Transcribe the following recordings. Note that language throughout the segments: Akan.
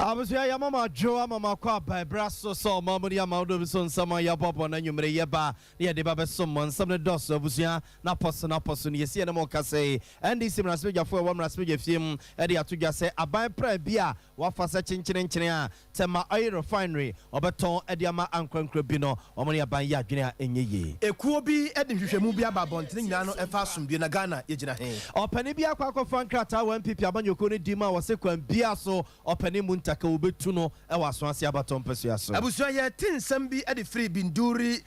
Abusua, yɛama mo adwo, ama mo akɔ aba ɛberɛ aso sɛ ɔma mo ne ama wo dom so nsɛm a yɛaboaboa no anwummere yɛba ne yɛde ba bɛsom mo. Nsɛm no dɔso, abusua, na pɔ so na pɔ so no yɛsi yɛne mo kasa yi. NDC mmarahyɛbadwafoɔ a ɛwɔ mmarahyɛbadwa fie mu de ato dwa sɛ aban pra bi a wafa sɛ kyenkyerenkyene a Tema Oil Refinery ɔbɛtɔn de ama ankorankora bi no, wɔn ne aban yɛ adwene a ɛnyɛ yie. Ekuo bi de nhwehwɛmu bi aba abɔntene nyinaa no ɛfa asomdwie na Ghana yɛgyina he? Ɔpanin bi akɔ akɔfa nkrataa wɔ NPP amanyɔkuo no din mu a wɔse kwan biara so ɔpanin Muntaka wɔbɛtu no wɔ Asoase abatoɔ mpasua so. Abusua, yɛte nsɛm bi de firi Binduri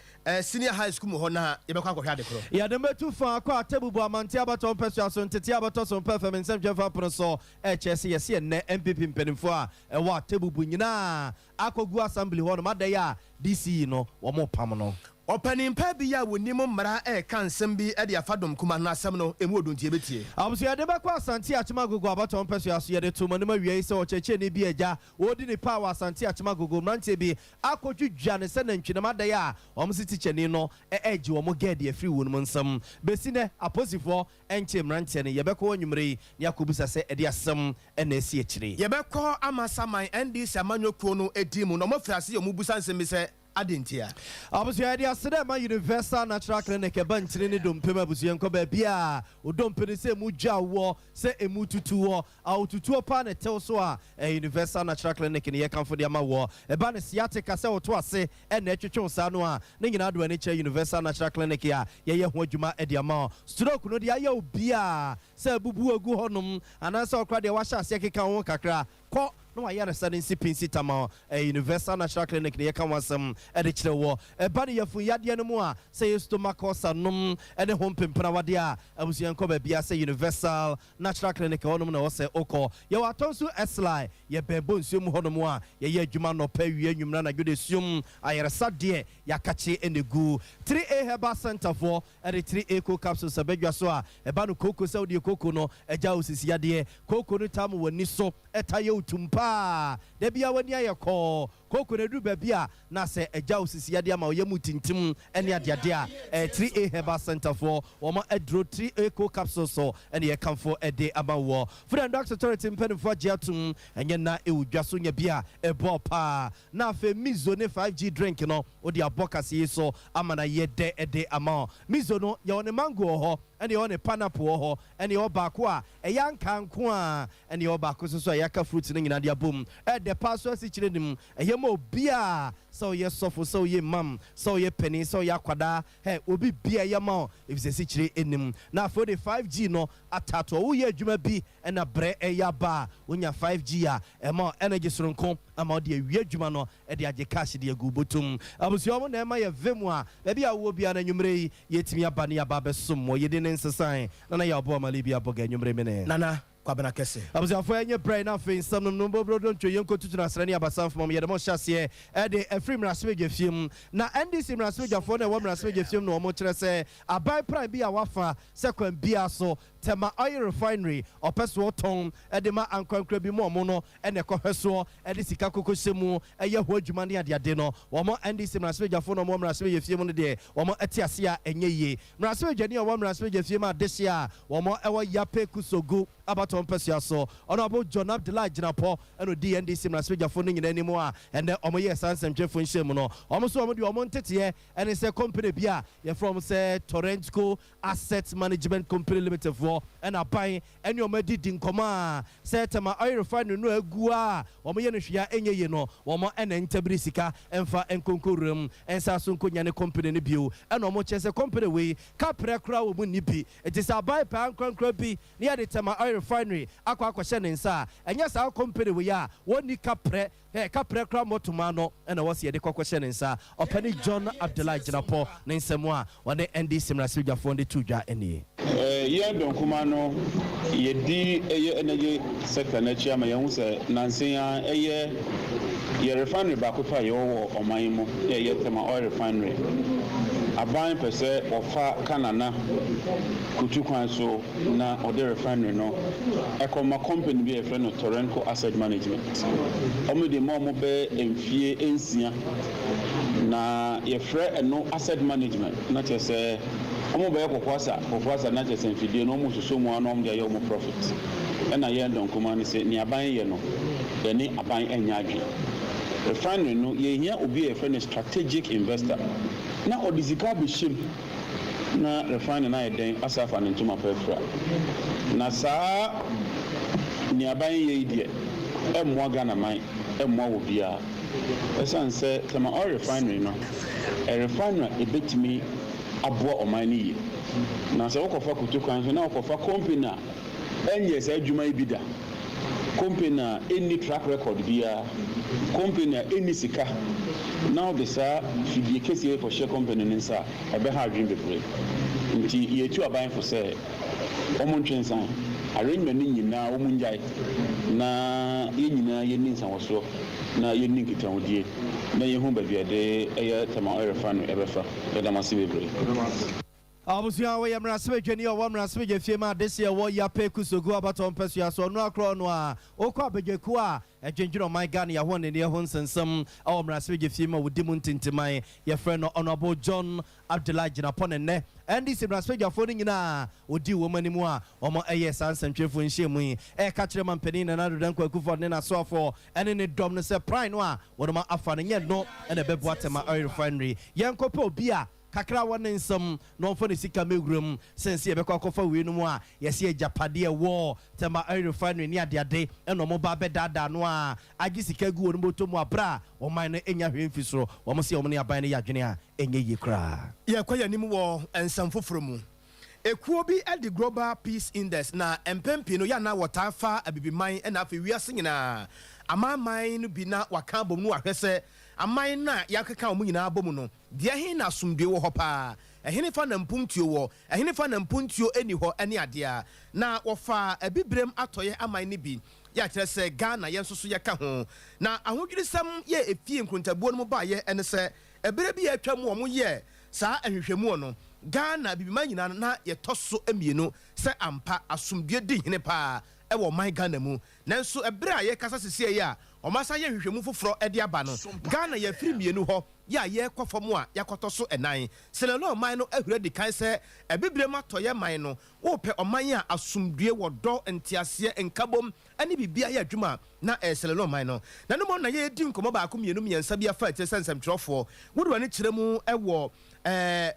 Senior High School mu hɔ na yɛbɛkɔ akɔhwɛ ade korɔ. Yɛde mmɛtu fa akɔ Atebubu Amante abatoɔ mpasua so, Nteteɛ abɛtɔ so mpɛ fam nsɛmtwerɛfoɔ apono so ɛkyerɛ sɛ yɛse ɛnnɛ NPP mpanimfoɔ a ɛwɔ Atebubu nyinaa akɔgu assembly hɔ nom adɛn a DCE no wɔn pam no. Ɔpanin pa bi a wɔnim mmara reka nsɛm bi de afa dɔm kumaa no asɛm no, emu odu nti yɛbɛtie. Abusua, yɛde bɛkɔ Asante Akyem Agogo abatoɔ mpɛsoa so. Yɛde too mo anim awia yi sɛ ɔkyerɛkyerɛni bi agya ɔredi ne paa wɔ Asante Akyem Agogo. Mmeranteɛ bi akɔdwidwa no sɛ nantwinam adɛn a wɔn se tikyani no regye wɔn gɛɛde afiri wɔn nsam. Bɛsi nnɛ, aposifoɔ nkyee mmeranteɛ no. Yɛbɛkɔ hɔ anwummerɛ yi na yɛakɔbisa sɛ ɛde asɛm na asi akyire. Yɛbɛkɔ Amasaman NDC amanyɔ kuo no din mu na wɔafiri ase yɛ wɔn bisa nsɛm bi sɛ adɛn ntia? Abusua, yɛde aseda ɛma Universal Natural Clinic ɛba nkyini ne dompe mu. Abusua, nkɔ baabi a odompe no sɛ emu gya woɔ, sɛ emu tutu woɔ, awotutuo paa na ɛtew so a, ɛyɛ Universal Natural Clinic ne yɛkamfo de ama woɔ. Ɛba no sciatica, sɛ woto ase ɛna ɛtwetwe wo saa no a, ne nyinaa do ani kyerɛ Universal Natural Clinic a yɛyɛ ho adwuma de ama wo. Stroke no deɛ ayɛ obiaa sɛ abubu agu hɔnom anaasɛ ɔkora deɛ wahyɛ aseɛ keka wo ho kakra kɔ na wayaresa no nsi pinsi tama. Ɛyɛ Universal Natural Clinic ne yɛka ho asɛm ɛde kyerɛ wɔ. Ɛba ne yɛfun yadeɛ no mu a, sɛ yɛ stomach ulcer nom ɛne ho mpempena wadeɛ a, abusua, nkɔ baabia sɛ Universal Natural Clinic hɔnom na ɛwɔ sɛ wokɔ. Yɛwɔ Atɔnso Esly, yɛbɛn bɔ nsuo mu hɔnom a yɛyɛ adwuma nɔpɛ, wie, anwummerɛ, anadwo de suom ayaresa deɛ yɛakakye ɛna gu. 3A Herbal Center foɔ ɛde 3A Co capsules abɛdwa so a ɛba no kooko sɛ wodeɛ kooko no agya wo sisi yadeɛ, kooko no taa ma w'ani so ɛta yɛ wo tum paa, da bia w'ani ayɛ kɔɔ, kooko no aduru baabi a na sɛ agya wo sisi yadeɛ ama ɔyɛ mu tintim ɛne adeade a, ɛyɛ 3A Herbal Center foɔ wɔn aduro 3A Co capsules so ɛne yɛkamfo ɛde ama wɔ. Food and Drugs Authority mpanimfoɔ agye atom, ɛnyɛ na ɛwɔ dwa so nya bi a ɛbɔ paa. Na afei Mizo ne 5G drink no wode abɔ kase yi so ama na yɛ dɛ ɛde ama wo. Mizo no, yɛwɔ ne mango wɔ hɔ, ɛne yɛwɔ ne pineapple wɔ hɔ, ɛne yɛwɔ baako a ɛyɛ anka nko a, ɛne yɛwɔ baako nso so a yɛaka fruit no nyinaa de abom. Ɛdɛ paa so, asikyire nim, ɛyɛ ma obiaa, sɛ woyɛ sɔfo, sɛ woyɛ imam, sɛ woyɛ panin, sɛ woyɛ akwadaa, hɛ, obi bia ɛyɛ ma wo ɛfisɛ asikyire anim. Na afei wode 5G no atatoɔ, woyɛ adwuma bi ɛna brɛ ɛyɛ aba a, wonya 5G a ɛma wo energy soronko ama wode awie adwuma no ɛde agye cash de agu botom. Abusua mu na ɛma yɛ vim a baabi a wowɔ biara no anwummerɛ yi yɛtumi aba ne yɛaba abɛsom wɔ yɛdi ne nsesan na na yɛabɔ amale bi abɔga anwummerɛ mene. Nana Kwabena Kɛse. Abusuafoɔ, ɛnyɛ brɛ na afei nsɛm no bobrodo ntwe yɛnkɔtutu no asrɛ ne abasamfo mam. Yɛde mo hyɛ aseɛ ɛde ɛfiri mmarahyɛbadwa fie mu na NDC mmarahyɛbadwafoɔ no ɛwɔ mmarahyɛbadwa fie mu na wɔn kyerɛ sɛ aban pran bi a wafa sɛ kwan biara so Tema Oil Refinery ɔpɛ so ɔtɔn ɛde ma ankorankora bi mu, ɔmo no ɛna ɛkɔhwɛ soɔ ɛde sika koko hyɛ mu ɛyɛ ho adwuma ne adeade no, wɔn NDC mmarahyɛbadwafoɔ na wɔn mmarahyɛbadwa fie mu no deɛ wɔn ɛte ase a ɛnyɛ yie. Mmarahyɛbadwani a wɔwɔ mmarahyɛbadwa fie mu adehye a wɔn ɛwɔ Yapei Kusawgu abatɔ mpɛsua so, Honourable John Abdullahi Gyinapɔ, ɛna odi NDC mmarahyɛbadwafoɔ no nyinaa anim a ɛnɛ wɔn yɛ saa nsɛmtwerɛfoɔ nhyɛn mu no. Wɔn nso wɔn deɛ wɔn nteteɛ ɛne sɛ company bi a yɛfrɛ wɔn sɛ Torrentco Asset Management Company Limited foɔ ɛna aban ɛne wɔn adi di nkɔmɔ a sɛ Tema Oil Refinery no agu a wɔn yɛ no hwee a ɛnyɛ yie no, wɔn ɛna ntabiri sika ɛmfa nkonko wuram ɛnsa so nkonya ne company no bio. Ɛna wɔn kyerɛ sɛ company wei kaprɛ koraa wɔ mu nni bi, nti sɛ aban paa nkorankora bi ne yɛde Tema Oil Refinery akɔ akɔhyɛ ne nsa a, ɛnyɛ saa company wei a wɔnni kaprɛ ɛ kaprɛ koraa mmɔtoma no ɛna wɔsi yɛde kɔkɔhyɛ ne nsa. Ɔpɛni John Abdullahi Gyinapɔ ne nsɛm a wɔne NDC mmarahyɛbadwafoɔ de to dwa nie. Yɛn dɔnkoma no yɛdi ɛyɛ energy sector n'akyi ama yɛn ho sɛ nansen a ɛyɛ yɛ refinery baako pɛ a yɛwɔ wɔ ɔman yi mu na ɛyɛ Tema Oil Refinery. Aban pɛ sɛ wɔfa Kanana kutu kwan so na ɔde refinery no ɛkɔma company bi a yɛfrɛ no Torrenco Asset Management. Wɔn de ma wɔn bɛyɛ mfie 6 na yɛfrɛ ɛno asset management, na kyerɛ sɛ wɔn bɛyɛ kɔkɔasa kɔkɔasa, na kyerɛ sɛ mfidie no wɔn soso mu a na wɔn de ayɛ wɔn profit. Ɛna yɛn dɔnkoma no sɛ nea aban yɛ no Yɛne aban nyɛ adwene. Refinery no, yɛhia obi a yɛfrɛ no strategic investor na ɔde sika abɛhyɛ mu na refinery no ayɛ dɛn asa afa ne ntoma pa afira. Na saa nea aban yɛ yi deɛ, ɛmmoa Ghana man, ɛmmoa obiara. Ɛsiane sɛ Tema Oil Refinery no, ɛyɛ refinery a ɛbɛtumi aboa ɔman no yie. Na sɛ wokɔfa kutu kwan so na wokɔfa company a ɛnyɛ saa adwuma yi bi da, company a ɛnni track record biara, company a ɛnni sika, na wode saa fidie kɛseɛ yi kɔhyɛ company no nsa a, ɛbɛha adwene bebree. Nti yɛtu aban fo sɛ wɔn ntwe nsan arrangement no nyinaa, wɔn ngyae na yɛn nyinaa yɛnni nsawɔsoɔ na yɛnni nkitahodie na yɛhu baabi a yɛde ɛyɛ Tema Oil Refinery ɛbɛfa. Yɛda mo ase bebree. Abusua, wɔyɛ mmarahyɛbadwani a ɔwɔ mmarahyɛbadwa fie ma adehyeɛ wɔ Yapei Kusawgu abatɔ mpɛsua so. Ɔno akorɔ no a ɔkɔ abadwakuo a ɛdwendwene ɔman Ghana yɛho ne neɛ ho nsɛnsɛm ɛwɔ mmarahyɛbadwa fie ma wɔdi mu ntintiman, yɛfrɛ no Honorable John Abdullahi Jinapor. Ne nnɛ NDC mmarahyɛbadwafoɔ no nyinaa wɔdi wɔn anim a wɔn ɛyɛ saa nsɛntwerɛfoɔ nhyiamu yi, ɛka kyerɛ ma mpanin Nana Addo Dankwa Akufo ne n'asoafoɔ ɛne ne dɔm no sɛ prime no a wɔn afa no nyɛ no ɛna ɛbɛboa Tema Oil Refinery. Yɛnkɔpɛ obi a kakra wɔ ne nsam na ɔmfa ne sika mɛwura sɛnsi yɛbɛkɔ akɔfa wei no mu a yɛsi agyapadeɛ wɔ Tema Oil Refinery ne adeade ɛna ɔmo ba bɛdaadaa no a agye sika gu wɔn bɔtɔ mu abere a ɔman no nya hwee mfi soro. Wɔn sɛ wɔn ne aban no yɛ adwene a ɛnyɛ yie koraa. Yɛkɔ yɛn anim wɔ nsɛm foforɔ mu. Ekuo bi de Global Peace Index na mpɛn pii no yɛana wɔtaa fa abibiman ɛna afei wiase nyinaa amanman no bi na waka abom no, wahwɛ sɛ aman no a yɛakeka wɔn nyinaa abɔ mu no deɛ, he na asomdwe wɔ hɔ paa, ɛhene fa na mpuntuo wɔ, ɛhene fa na mpuntuo ɛni hɔ ɛne adeɛ a na wɔfa abibirem atɔyɛ aman no bi yɛakyerɛ sɛ Ghana yɛn nso so yɛka ho. Na ahodwirisɛm yɛ efie nkontabuo no mu baayɛ ɛne sɛ ɛberɛ bi a atwa mu wɔn yɛ saa ahwehwɛmu no, Ghana bibima nyinaa no na yɛtɔ so mmienu sɛ ampa asomdwe di hene paa ɛwɔ ɔman Ghana mu. Nanso ɛberɛ a yɛkasa sesie yi a wɔn asan yɛ nhwehwɛmu foforɔ ɛde aba no, Ghana yɛfiri mmienu hɔ yɛ a yɛrekɔ fam a yɛakɔtɔ so ɛnan. Sierra Leone man no ahuri adi kan sɛ abibirem atɔyɛ man no, wopɛ ɔman a asomdue wɔ dɔ, nteaseɛ, nkabom ɛne biribia yɛ adwuma na ɛyɛ Sierra Leone man no. Na no mmom na yɛdi nkɔmmɔ baako, mmienu, mmiɛnsa bi afa akyire sɛ nsɛmtwerɛfoɔ wode w'ani kyerɛ mu ɛwɔ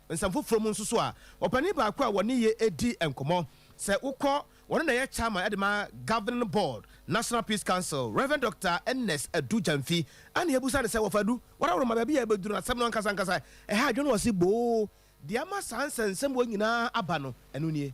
nsɛm foforɔ mu nso so a, ɔpanin baako a wɔne yɛ edi nkɔmmɔ sɛ wokɔ wɔn na yɛ chairman ɛde ma Governing Board, National Peace Council, Reverend Dr Ernest Adu Gyamfi, ana yɛbusa ne sɛ wɔfa du wɔraworo ma baabi a yɛbɛduru asɛm no ankasa ankasa ɛha adwene, wɔ se boo deɛ ama saa nsɛnsɛm wɔ nyinaa aba no ɛno nie.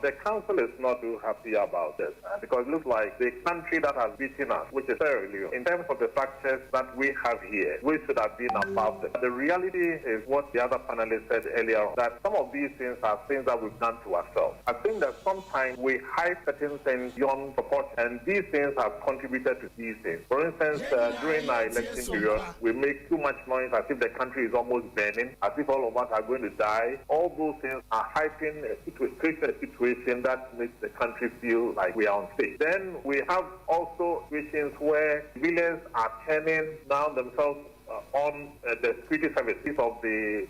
The council is not too happy about this because it looks like the country that has beaten us, which is Sierra Leone, in terms of the factors that we have here, we should have been above them. The reality is what the other panelists said earlier on, that some of these things are things that we've done to ourselves. I think that sometimes we hype certain things beyond proportion, and these things have contributed to these things. For instance, during our election period, we make too much noise as if the country is almost burning, as if all of us are going to die. All those things are hyping a situation, creating a situation that makes the country feel like we are unsafe. Then we have also situations where civilians are turning now themselves on the security services of the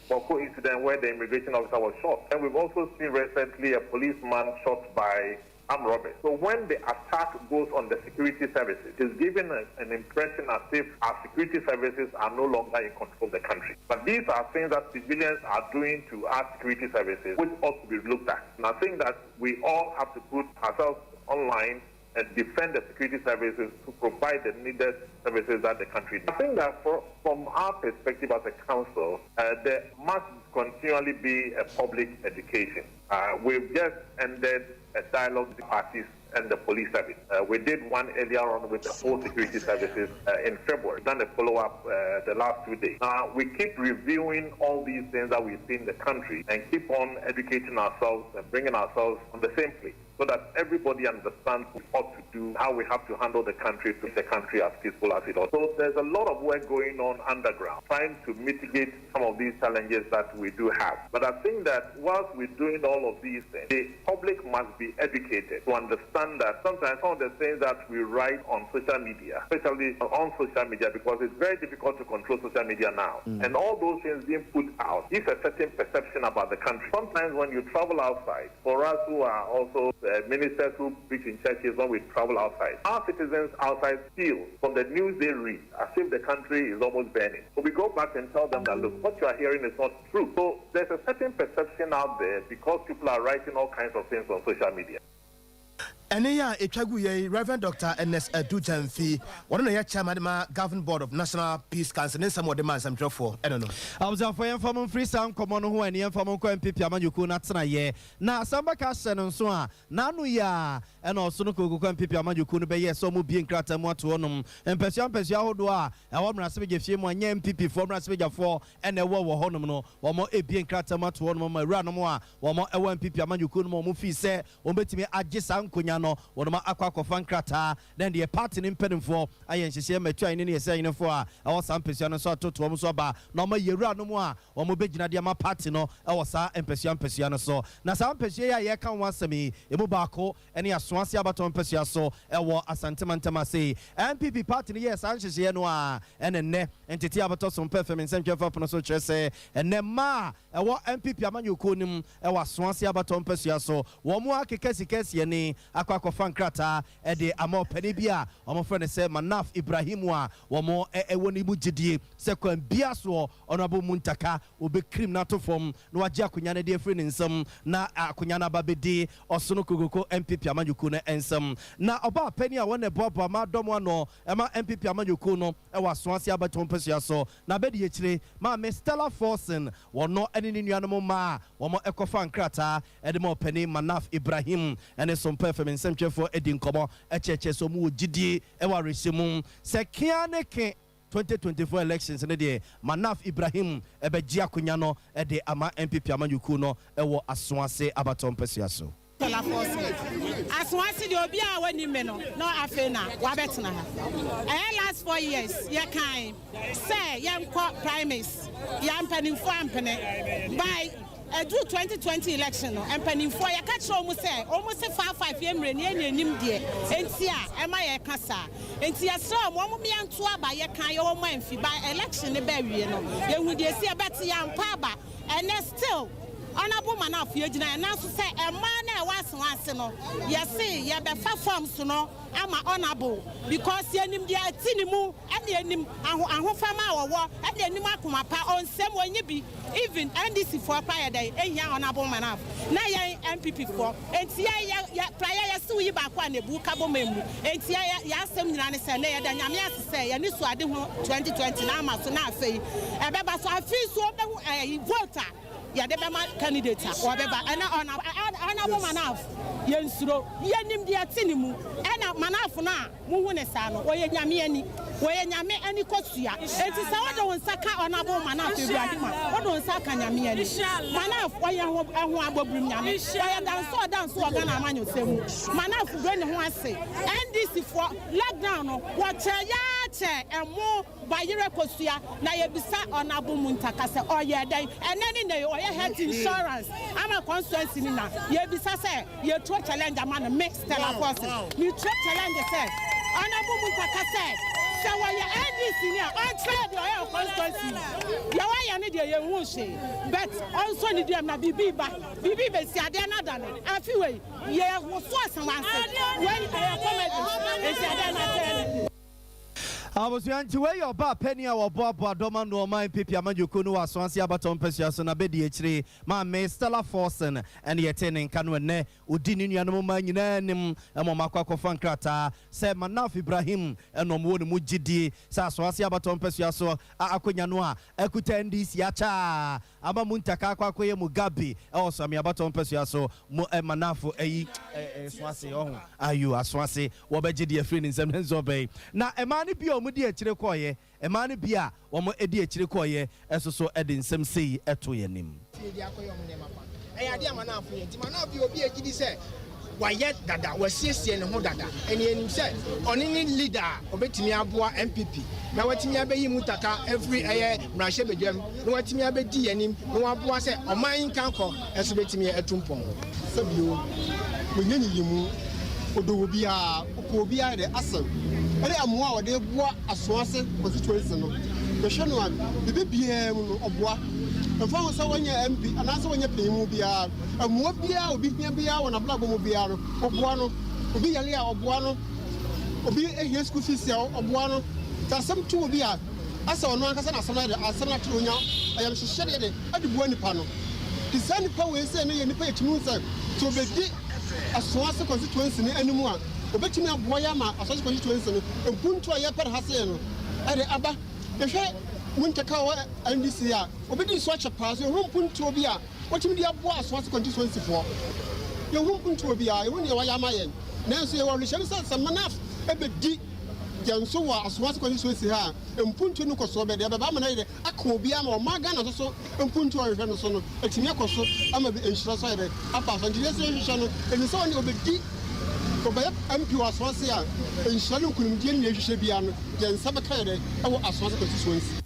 Bawku incident where the immigration officer was shot. And we've also seen recently a policeman shot by armed robbers. So when the attack goes on the security services, it's giving an impression as if our security services are no longer in control of the country. But these are things that civilians are doing to our security services, which ought to be looked at. And I think that we all have to put ourselves online and defend the security services to provide the needed services that the country needs. I think that from our perspective as a council, there must continually be a public education. We've just ended a dialogue with the parties and the police service. We did one earlier on with the whole security services in February. Done a follow-up the last 2 days. Now, we keep reviewing all these things that we see in the country and keep on educating ourselves and bringing ourselves on the same place so that everybody understands what to do, how we have to handle the country to make the country as peaceful as it ought. So there's a lot of work going on underground, trying to mitigate some of these challenges that we do have. But I think that whilst we're doing all of these things, the public must be educated to understand that sometimes some of the things that we write on social media, especially on social media, because it's very difficult to control social media now, and all those things being put out gives a certain perception about the country. Sometimes when you travel outside, for us who are also ministers who preach in churches when we travel outside. Our citizens outside feel from the news they read as if the country is almost burning. But we go back and tell them that, look, what you are hearing is not true. So there's a certain perception out there because people are writing all kinds of things on social media. Ɛne yɛ a ɛtwa gu yɛ Reverend Dr Ernest Adu Gyamfi, wɔno na yɛ chairman ma Governing Board of National Peace Council, ne nsɛm wɔde ma nsɛmtwerɛfoɔ ɛno no. Abusuafoɔ, yɛmfa mo mfiri saa nkɔmmɔ no ho ani, yɛmfa mo nkɔ NPP amanyɔkuo no atenaeɛ na asɛm bɛka hyɛ no nso a n'ano yi a ɛna ɔso no kokoko NPP amanyɔkuo no bɛyɛ sɛ ɔmo bie nkrataa mu ato hɔnom mpɛsua mpɛsua ahodoɔ a ɛwɔ mmarahyɛbadwa fie mu a nyɛ NPP foɔ mmarahyɛbadwafoɔ ɛna ɛwɔ wɔ hɔnom no, wɔn ebie nkrataa mu ato hɔnom ma awuranom a wɔn ɛwɔ NPP amanyɔkuo no mu a wɔn fii sɛ wɔn bɛtumi agye saa nkonnwa no, wɔn akɔ akɔfa nkrataa na deɛ party ne mpanimfoɔ ayɛ nhyehyɛ mɛtu ayene ne yɛsɛ ayenefoɔ a ɛwɔ saa mpɛsua no nso atoto wɔn nso aba na wɔn ayɛ awuranom a wɔn bɛgyina de ama party no ɛwɔ saa mpɛsua mpɛsua no so. Na saa mpɛsua yi a yɛka ho asɛm yi, emu baako ɛne Asoase abatɔ mpɛsua so ɛwɔ Asantemantam ase. NPP party no yɛ saa nhyehyɛeɛ no a ɛne nnɛ ntete abatɔ so mpɛ fam nsɛntwɛfa pono so kyerɛ sɛ ɛnɛ mmaa a ɛwɔ NPP amanyɔkuo no mu ɛwɔ Asoase abatɔ mpɛsua so, wɔn mu akeka sika asiani akɔ akɔfa nkrataa ɛde ama ɔpanin bi a wɔfrɛ no sɛ Manaf Ibrahim a wɔn ɛwɔ ne mu gyidie sɛ kwan bia soɔ Ɔnoabo Muntaka obɛkirim n'ato fam na wagye akonnwa no de afiri ne nsam na akonnwa no aba bɛdi Ɔsono Kokoko NPP amanyɔkuo no nsam. Na ɔbaa panin a wɔn na ɛboaboa ma dɔm ano ɛma NPP amanyɔkuo no ɛwɔ Asoase abatɔn mpɛsua so na abɛdi akyire, Maame Stella Forson, wɔno ne ne nuanom mmaa a wɔn ɛkɔfa nkrataa ɛde ma ɔpanin Manaf Ibrahim, ɛne Sompa FM nsɛmtwerɛfoɔ adi nkɔmmɔ ɛkyerɛkyerɛ sɛ ɔmo wɔ gyidie ɛwɔ awerɛhyɛ mu sɛ kea ne ke 2024 elections no deɛ, Manaf Ibrahim ɛbɛgye akonnwa no ɛde ama NPP amanyɔkuo no ɛwɔ Asoase abatɔ mpɛsua so. Stella Forson, Asoase deɛ, obi a wɔnim me no na afei na wabɛtena ha. Ɛyɛ last 4 years yɛkan sɛ yɛnkɔ primaries, yɛ mpanimfoɔ ampene. By ɛduru 2020 election no, mpanimfoɔ yɛka kyerɛ wɔn sɛ wɔn se 5 5 yɛ mmerɛ ne yɛn anim deɛ nti a ɛma yɛka saa nti yɛsrɛ wɔn mmea nto aba. Yɛka yɛwɔ mo amfi by election ne bɛɛ wie no, yɛhu deɛ si yɛbɛte yɛampa aba. Ɛnɛ still Honourable Manaf yɛgyina yɛn nan so sɛ mmaa no a ɛwɔ Asoase no, yɛse yɛbɛfa forms no ama Honourable because yɛnim deɛ ɛte ne mu, ɛne yɛnim aho ahofama a wɔwɔ, ɛne yɛnim akoma pa ɔnsɛm wɔnye bi. Even NDC foɔ kora yɛ dɛn ehia Honourable Manaf na yɛn NPP foɔ nti yɛ yɛ yɛ praeɛ yɛsiw yi baako a na ebu ka bɔ mu nti yɛ yɛ asɛm nyinaa ne sɛ ne yɛda Nyame ase sɛ yɛne so ade ho 2020 na ama so na afei ɛbɛba so. Afei so ɔbɛhu ɛɛ vote a yɛde bɛma candidate a wɔbɛba ɛna Honourable Manaf. Yɛnsuro, yɛnim deɛ ɛte ne mu. Ɛna Manaf no a muhu ne saa no, wɔyɛ Nyame ani, wɔyɛ Nyame ani kɔsua. Enti sɛ wode wo nsa ka Honourable Manaf Ibrahim a, wode wo nsa ka Nyame ani. Manaf ɔyɛ ho ɛho abɔbirim Nyame, ɔyɛ danso, ɔdanso wɔ Ghana amanyɔsɛm mu. Manaf brɛ ne ho ase. NDC foɔ lockdown no wɔkyɛ yaa kyɛ ɛmo bayerɛ kosua na yɛbisa Honourable Muntaka sɛ ɔyɛ dɛn ɛnɛ ne nɛ ɔyɛ health insurance ama constituency ni. Na yɛbisa sɛ yɛtuo challenge ama no. Me Stella Forson metuo challenge sɛ Honourable Muntaka sɛ wɔyɛ NDC ni a, ɔnkyerɛ deɛ ɔyɛ wɔ constituency. Deɛ wɔayɛ no deɛ, yɛnhu hwee, but ɔnsɔ ne duam na biribi ba, biribi bɛsi adeɛ no ada no. Afi wei yɛ woso Asawase wei ɛyɛ comedy esi adeɛ no atɛ no. Abusua, nti wei yɛ ɔbaa panyin a wɔboaboa dɔm ano ɔman NPP amanyɔkuo no wɔ Asoase abatɔ mpɛsua so na bɛdi akyire, Maame Stella Forson, ɛne yɛte ne nka no. Ɛnɛ odi ne nuanom mmaa nyinaa anim ɛma ɔmo akɔ akɔfa nkrataa sɛ Manaf Ibrahim ɛna ɔmo wɔ ne mu gyidie sɛ Asoase abatɔ mpɛsua so a akonnwa no a ɛkuta NDC akyaa ama mu ntaka akɔ akɔyɛ Mugabe ɛwɔ Suame abatɔ mpɛsua so mo Manafo ɛyi ɛ Soase ɔho ayo Asoase wɔbɛgye deɛ afiri ne nsɛm ne nso ɔbɛyi. Na mmaa no bi a wɔn di akyire kɔɔyɛ, mmaa no bi a wɔn di akyire kɔɔyɛ ɛso so ɛde nsɛm sei ɛto yɛn anim. Fie de akɔyɛ ɔmo nneɛma pa ɛyɛ adeɛ ama n'afo yɛ nti ma n'afo yɛ obi a gyi di sɛ wayɛ dada, wasiesie ne ho dada. Ɛne anim sɛ ɔne ne leader a ɔbɛtumi aboa NPP na watumi abɛyi mu taka afiri ɛyɛ mmarahyɛbadwam na watumi abɛdi anim na waboa sɛ ɔman nkankɔ ɛnso bɛtumi atu mpɔn. Sɛbio wɔnyɛ nyiyimu, ɔdɔ wɔ biara, ɔpɛ obiara de asɛm ɛne amoa a wɔde boa Asoase constituency no. Yɛhwɛ no a, biribi biara mu no ɔboa. Ɛmfa ho sɛ wɔnyɛ MP anaasɛ wɔnyɛ panyin mu biara, mmoa biara a obi hia biara wɔ n'abrabɔ mu biara no, ɔboa no. Obi yare a, ɔboa no. Obi hia school fees a, ɔboa no. Sɛ asɛm to obi a, asɛ ɔno ankasa na asɛm no ayɛ dɛ, asɛm no ato no, onya ayamhyehyeɛ de de boa nipa no. Nti saa nipa wei sei no yɛ nipa a yɛtumi hu sɛ, sɛ ɔbɛdi Asoase constituency no anim a, ɔbɛtumi aboa yɛn ama Asoase constituency no mpuntuo a yɛpɛ no ha sei no de aba. Yɛhwɛ Muntaka a ɔwɔ NDC a, obedii so akyɛ paa, so yɛhunu mpuntuo bi a watumi de aboa Asoase constituency foɔ. Yɛnhunu mpuntuo biara, yɛnhunu deɛ wayɛ ama yɛn. Nanso yɛwɔ awerɛhyɛm sɛ sɛ Manaf bɛdi yɛn so wɔ Asoase constituency ha a, mpuntuo no nkɔsoɔ bɛde ɛbɛba ama no ayɛ dɛ aka obiara ma ɔman Ghana nso so mpuntuo a ɔhwehwɛ no so no atumi akɔ so ama bi nhyira so ayɛ dɛ aba so. Nti deɛ ɛsɛ yɛhwehwɛ no, ɛnim sɛ ɔne ɔbɛdi, ɔbɛyɛ MP wɔ Asoase a, nhyira ne nkunimdie ne deɛ yɛhwehwɛ biara no, yɛn nsa bɛka yɛ dɛ wɔ Asoase constituency.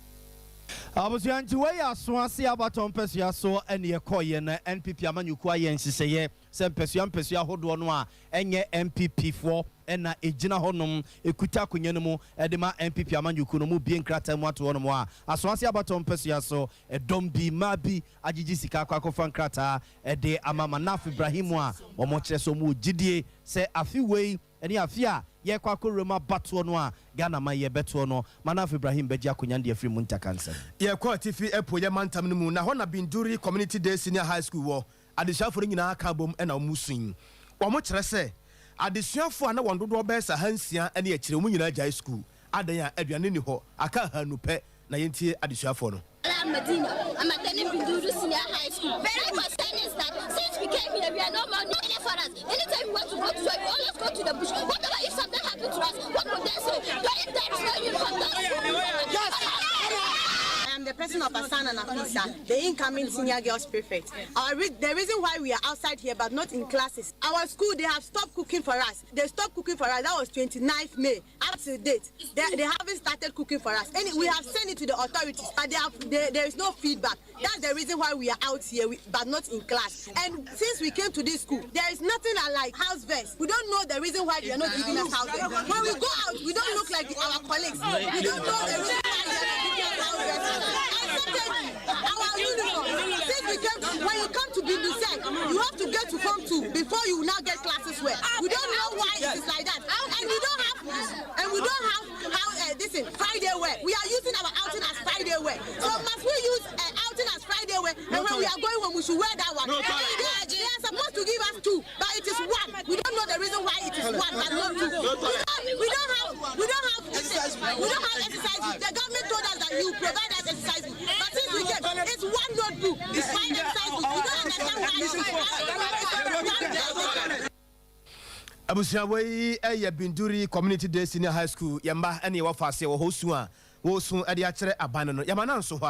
Abusua nti wei yɛ Asoase abatɔ mpɛsua so ɛne ɛkɔeɛ na NPP amanyɔkuo ayɛ nhyehyɛeɛ sɛ mpɛsua mpɛsua ahodoɔ no a ɛnyɛ NPP foɔ na ɛgyina hɔ nom ɛkuta akonwa no mu de ma NPP amanyɔkuo no wɔbue nkrataa mu ato hɔ nom a Asoase abatɔ mpɛsua so ɛdɔm bi mmaa bi agyegye sika akɔ akɔfa nkrataa de ama Manaf Ibrahim a wɔkyerɛ sɛ wɔwɔ gyidie sɛ afe wei Ɛne afe a yɛrekɔ akɔwura mu abatoɔ no a Ghana man yɛrebɛtoɔ no, Manaf Ibrahim bɛgye akonwa no de afiri Muntaka nsam. Yɛkɔ atifi apueɛ mantam no mu, na hɔ na Binduri Community Day Senior High School wɔ. Adesuafoɔ no nyinaa ka bom na wɔsui. Wɔkyerɛ sɛ adesuafoɔ a na wɔn dodoɔ bɛyɛ sɛ ahansia ne akyire, wɔn nyinaa gyae sukuu. Adɛn a aduane nni hɔ, aka ahanu pɛ na yɛntie adesuafoɔ no. Medina. I'm attending Binduri Senior High School. Very concerned is that since we came here, we are no more any for us. Anytime we want to go to we always go to the bush. What about if something happened to us? What would they say? Don't if there is no uniform, don't yes. I am the person of Asana Nafisa, the incoming senior girls prefect. Our re the reason why we are outside here but not in classes, our school, they have stopped cooking for us. They stopped cooking for us. That was 29th May. Up to date, they, they haven't started cooking for us. And we have sent it to the authorities, but they have, they, there is no feedback. That's the reason why we are out here, but not in class. And since we came to this school, there is nothing like house vest. We don't know the reason why they are not giving us house vest. When we go out, we don't look like the, our colleagues. We don't know the reason why they are not giving us house vest. And secondly, our uniform. Since we came, to, when you come to Bindusek, you have to get to form 2 before you now get classes where. We don't know why it is like that. And we don't have, and we don't have how uh, this is Friday wear. We are using our outing as Friday wear. So must we use uh, outing as Friday wear? And when we are going home, we should wear that one. No, they, they are supposed to give us two, but it is one. We don't know the reason why it is one, but not two. We don't, we don't have, we don't have, we don't have exercise book. The government told us that you provide us exercise book, but since we came, it's one notebook. It's one exercise book. We don't understand why. Abusua wei yɛ Binduri Community Day Senior High School yɛn mma ne yɛwɔ faase wɔ hɔ su a wɔresu de akyerɛ aban no no yɛma no anso hɔ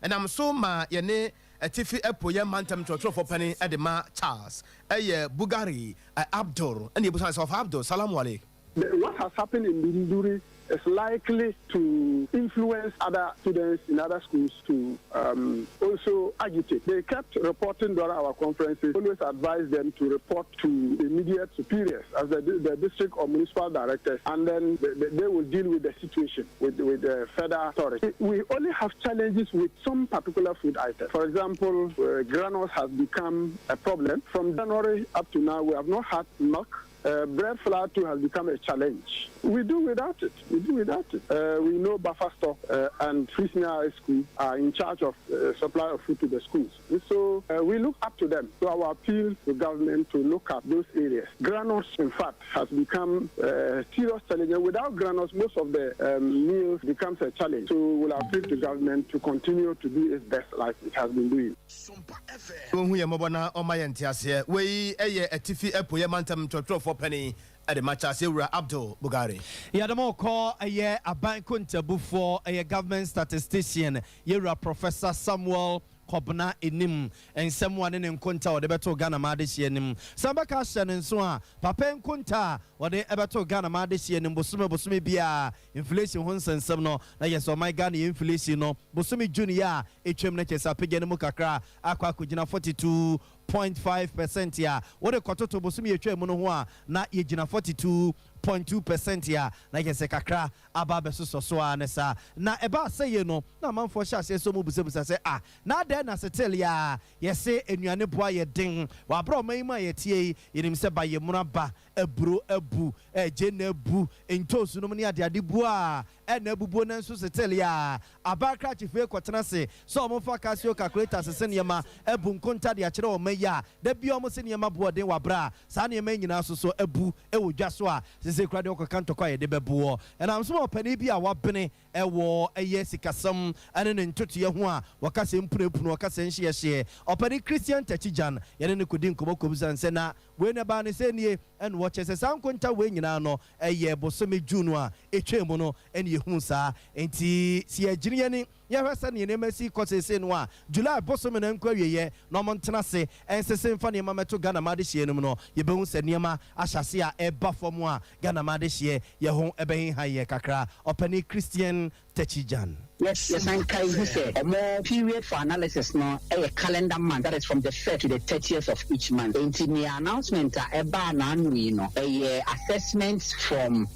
a ɛnam so ma yɛne Atifi Apueɛ Mantam Twerɛtwerɛfoɔ panin de ma Charles yɛ Bugari Abdul ɛna yɛbusa no sɛ Ɔfa Abdul Salamu Aleik. What has happened in Binduri is likely to influence other students in other schools to um, also agitate. They kept reporting during our conferences, always advise them to report to immediate superiors as the, the district or municipal directors, and then they, they will deal with the situation with, with the further authority. We only have challenges with some particular food items. For example, uh, granules has become a problem. From January up to now, we have not had milk. Uh, bread flour too has become a challenge. We do without it. We do without it. Uh, we know buffer stock uh, and Free Senior High School are in charge of uh, supply of food to the schools. And so uh, we look up to them. So our appeal to government to look at those areas. Granules, in fact, has become a serious challenge. And without granules, most of the um, meals becomes a challenge. So we'll appeal to government to continue to do its best like it has been doing. Ɔnhu yɛn mmɔbɔ na ɔmma yɛn nteaseɛ. Wei yɛ Atifi Apueɛ Mantam Twerɛtwerɛfoɔ Panin de ma Charles Awura Abdul Bugari. Yɛde mo rekɔ ɛyɛ aban kontabufoɔ, ɛyɛ government statistician, Yɛwura Professor Samuel Kɔbena anim. Nsɛm a ne ne nkonta a ɔde bɛtoo Ghana man adehyeɛ anim. San bɛka ahyɛ ne nso a, papa yi nkonta a ɔde bɛtoo Ghana man adehyeɛ anim bosome bosome biara, inflation ho nsɛnsɛm no, na yɛ sɛ ɔman Ghana yɛ inflation no bosome June yi a atwam no kyerɛ sɛ apagya no mu kakra akɔ akɔgyina 42.5 percent a wode kɔtoto bosome a ɛtwaa mu no ho a na yɛgyina 42. 2.2% a na kyerɛ sɛ kakra aba abɛsosɔ so ara ne saa. Na ɛbaa sɛyie no, na amanfoɔ hyɛ aseɛ sɛ wɔbisabisa sɛ, Ah, na adɛn na settle a yɛse nnuane boa yɛ den wɔ aberɛ a ɔman yi mu a yɛteɛ yi, yɛnim sɛ bayemmono aba, aburo abu, gyeene abu, ntoosu nom ne adeade bu a ɛna abubuo nanso settle a aban krakyefie kɔtena ase sɛ wɔmfa Casio calculator sese nneɛma abu nkonta de akyerɛ ɔman yi a da biara wɔse nneɛma boɔ den wɔ aberɛ a saa nneɛma yi nyinaa nso so abu wɔ dwa so a sese koraa deɛ wɔkɔka ntɔkwa a yɛde bɛboɔ. Ɛnam so ma ɔpanin bi a wabene wɔ ɛyɛ sikasɛm ne ne ntotoeɛ ho a wɔka sɛ mpunapunu, wɔka sɛ nhyeɛhyeɛ, ɔpanin Christian Takyi-Gyan, yɛne no kɔdi nkɔmmɔ kɔbisa no sɛ na wei na ɛbaa no sɛ nie, ɛna wɔkyerɛ sɛ saa nkonta wei nyinaa no ɛyɛ bosome June a ɛtwaa mu no ɛna yɛhuu saa. Enti sɛ yɛgyene yɛn ani yɛhwɛ sɛdeɛ nneɛma si kɔ seesei no a, July bosome no nkɔ awieɛ na wɔntena ase nsese mfa nneɛma mmɛto Ghana ma adehyeɛ no mu no, yɛbɛhu sɛ nneɛma ahyɛ ase a ɛreba fam a Ghana ma adehyeɛ yɛ ho bɛheha yɛn kakra. Ɔpanin Christian Takyi-Gyan. Yes, yɛsan kae hu sɛ ɔmo period for analysis no yɛ calendar month, that is from the first to the 30th of each month. Enti nea announcement a ɛbaa n'ano yi no, ɛyɛ assessment from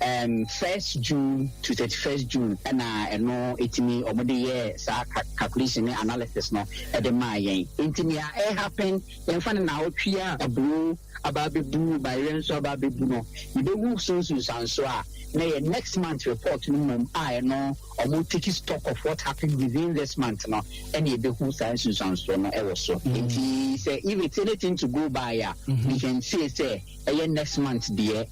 first June to 31st June ɛna ɛno ɛtumi ɔmo de yɛɛ saa calculation ne analysis no de maa yɛn. Enti nea ɛrehappen, yɛmfa no naawɔtwe a aburow aba abɛbu, bayerɛ nso aba abɛbu no, yɛbɛhu so nsunsuansoɔ a, na ɛyɛ next month report no mmom a ɛno ɔmo take stock of what happened within this month no ɛna yɛbɛhu saa nsunsuansoɔ no ɛwɔ so. Nti sɛ if it's anything to go by a, we can say sɛ ɛyɛ next month deɛ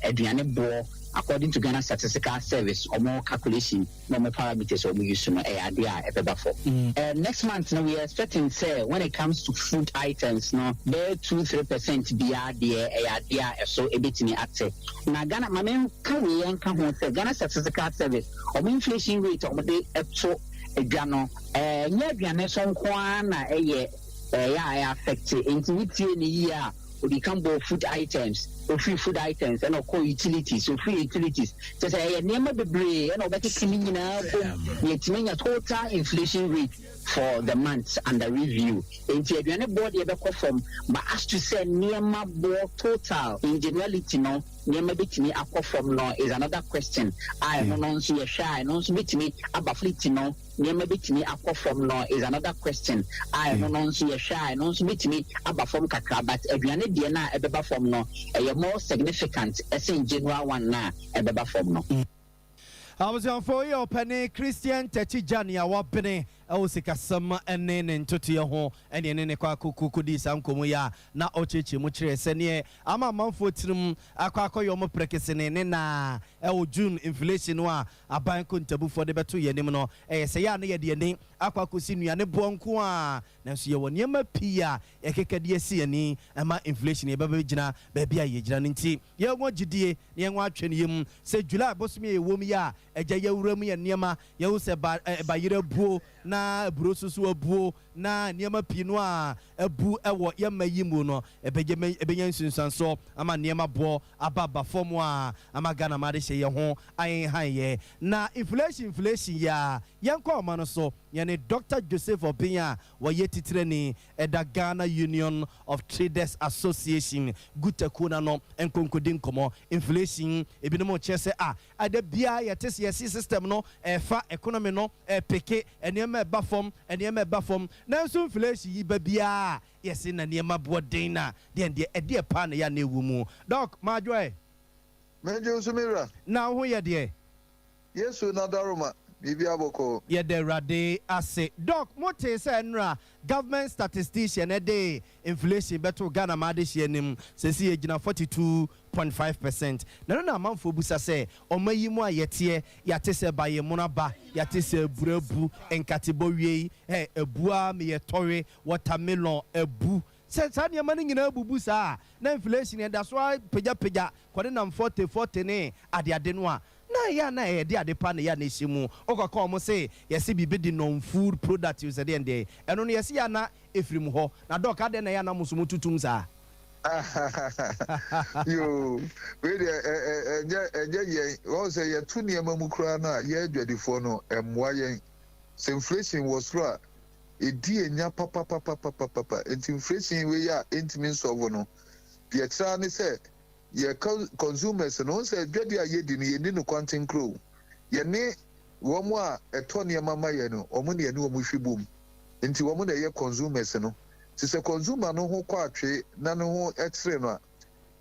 aduane boɔ according to Ghana Statistical Service ɔmo calculation na ɔmo parameters a ɔmo use no ɛyɛ adeɛ a ɛbɛba fam. Next month no we are expecting sɛ when it comes to food items no bɛyɛ 2-3% biara deɛ ɛyɛ adeɛ a ɛso ɛbɛtumi ate. Na Ghana ma menka wei ɛnka ho sɛ Ghana Statistical Service ɔmo inflation rate a ɔmo de ɛto dwa no ɛnyɛ aduane so nko ara na ɛyɛ ɛyɛ a ɛyɛ affect, nti wotie ne yie a odi kan bɔɔ food items, ofiri food items ɛna ɔkɔɔ utilities, ofiri utilities, kyerɛ sɛ ɛyɛ nneɛma bebree ɛna ɔbɛkeka ne nyinaa bom na yɛatumi anya total inflation rate for the month under review. Enti aduane boɔ deɛ ɛbɛkɔ fam, but as to sɛ nneɛma boɔ total in generality no nneɛma bɛtumi akɔ fam no is another question a ɛno no nso yɛhwɛ a ɛno nso bɛtumi aba fam no. Nneɛma bɛtumi akɔ fam no is another question a ɛno no nso yɛhwɛ a ɛno nso bɛtumi aba fam kakra, but aduane deɛ no a ɛbɛba fam no ɛyɛ more significant ɛsen general one no a ɛbɛba fam no. Abusuafoɔ yi ɔpanin Christian Takyi Gyan a wabene wɔ sikasɛm ne ne ntotoeɛ ho ɛne ɛne ne kɔ akɔku kɔdii saa nkɔmmɔ yi a na ɔkyerɛkyerɛ mu kyerɛ sɛneɛ ama amanfoɔ tirim akɔ akɔyɛ ɔmo prekesene ne na ɛwɔ June inflation no a aban kontabufoɔ de bɛto yɛn anim no ɛyɛ sɛ yɛ a na yɛde ani akɔ akɔsi nnuane boɔ nko a, nanso yɛwɔ nneɛma pii a yɛkeka de asi ani ɛma inflation yɛbɛbɛ gyina baabi a yɛgyina no. Nti yɛwɔ gyidie na yɛwɔ atwɛ no yam sɛ July bosome a yɛwɔ mu yi a agya yɛwura mu yɛ nneɛma yɛwo sɛ ba bayerɛ abuo na aburo soso abuo na nneɛma pii no a abu ɛwɔ yɛmma yi mu no ɛbɛgye ɛbɛnya nsunsuansoɔ ama nneɛma boɔ aba aba fam a ama Ghana ma de hyɛ yɛn ho ahenhan yɛ. Na inflation yɛ a yɛnkɔ ɔma no so, yɛne Dr Joseph Ɔben a wɔyɛ titirani ɛda Ghana Union of Traders Association gutakuo na no nkonkodi nkɔmmɔ. Inflation ebinom kyerɛ sɛ a ada biara yɛte sɛ yɛsi system no ɛfa economy no ɛpeke nneɛma ɛba fam, nneɛma ɛba fam, nanso inflation yi ba biara yɛsi na nneɛma boɔ den na deɛ deɛ ɛdeɛ paa na yɛ a na ewu mu. Doc, maadwoɛ. Mɛgye nso, me wura. Na wo ho yɛ deɛ? Yesu nadaroma, biribi abɔkɔ. Yɛda Awurade ase. Doc, mote sɛ nnora government statistician ɛde inflation bɛto Ghana ma adehyɛ anim sɛsi yɛgyina 42.5%, na ɛno na amanfoɔ busa sɛ ɔma yi mu a yɛteɛ yɛate sɛ bayɛmmono aba, yɛate sɛ aburo abu, nkatebɔ wie ɛ abua meyɛ tɔwe, watermelon abu, sɛ saa nneɛma no nyinaa bubu saa na inflation yɛda so apagyapagya kɔde nam 40 40 ne adeade no a na ɛyɛ a na ɛyɛ de ade pa na ɛyɛ a na ɛhyɛ mu wokɔka ɔmo se yɛse biribi de non food product sɛ deɛ deɛ ɛno no yɛse yɛ ana ɛfiri mu hɔ. Na Doc, adɛn na ɛyɛ ana mo so mo tutum saa? Yoo, wei deɛ ɛnyɛ yɛn wɔn sɛ yɛto nneɛma mu koraa no a yɛn adwadifoɔ no ɛmmoa yɛn sɛ inflation wɔ soro a ɛdi enya papapapapapa. Nti inflation wei a ɛntumi nsɔvo no deɛ kyerɛ ne sɛ Yɛ consumers no, wohu sɛ dwadi a yɛdi no, yɛnni no kwantenkuro o. Yɛne wɔn a ɛtɔ nneɛma ma yɛn no, wɔn na yɛne wɔn hwe bom. Nti wɔn na ɛyɛ consumers no. Nti sɛ consumer no ho kɔ atwee na ne ho kyere no a,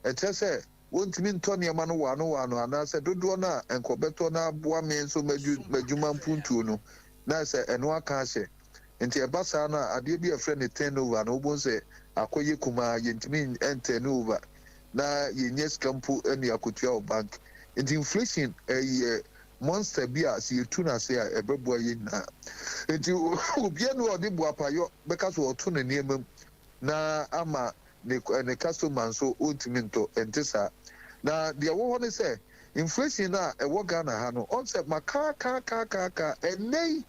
ɛkyerɛ sɛ wɔntumi ntɔ nneɛma no waano waano anaasɛ dodoɔ no a nka ɔbɛtɔ na aboa me nso m'adwuma mpuntuo no, na sɛ ɛno aka ahyɛ. Nti ɛba saa no a, adeɛ bi a yɛfrɛ no turn over no, wobɛhu sɛ akɔyɛ kumaa, yɛntumi ntɛne over na yɛnnya sika mpo ne akɔtua wɔ bank. Nti inflation yɛ monster bi a sɛ yɛtu no ase a, ɛbɛboa yɛn nyinaa. Nti obiara nni hɔ a ɔde boapayɔ bɛka sɛ ɔreto ne nneɛma mu na ama ne ne customer nso ɔntumi ntɔ, ɛnte saa. Na deɛ ɛwɔ hɔ ne sɛ, inflation no a ɛwɔ Ghana ha no, ɔn sɛ makaakaakaaka ɛnnɛ yi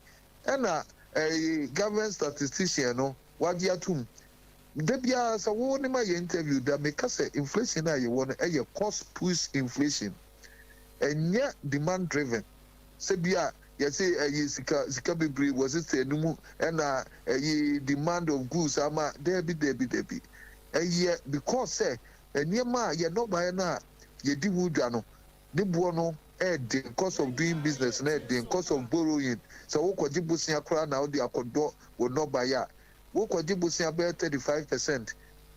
ɛna ɛyi government statistician no wagye atum. Da biara sɛ wo ne ma yɛ interview da meka sɛ inflation a yɛwɔ no ɛyɛ cost push inflation, ɛnyɛ demand driven. Sɛ bi a yɛse ɛyɛ sika sika bebree wɔ system no mu ɛna ɛyɛ demand of goods ama, daabi daabi daabi. Ɛyɛ because sɛ nneɛma a yɛ nnɔbaeɛ no a yɛdi ho dwa no ne boɔ no ɛɛden, cost of doing business no ɛɛden, cost of borrowing. Sɛ wokɔgye bosea koraa na wode akɔdɔ wo nnɔbaeɛ a, wokɔgye bosea bɛyɛ 35%,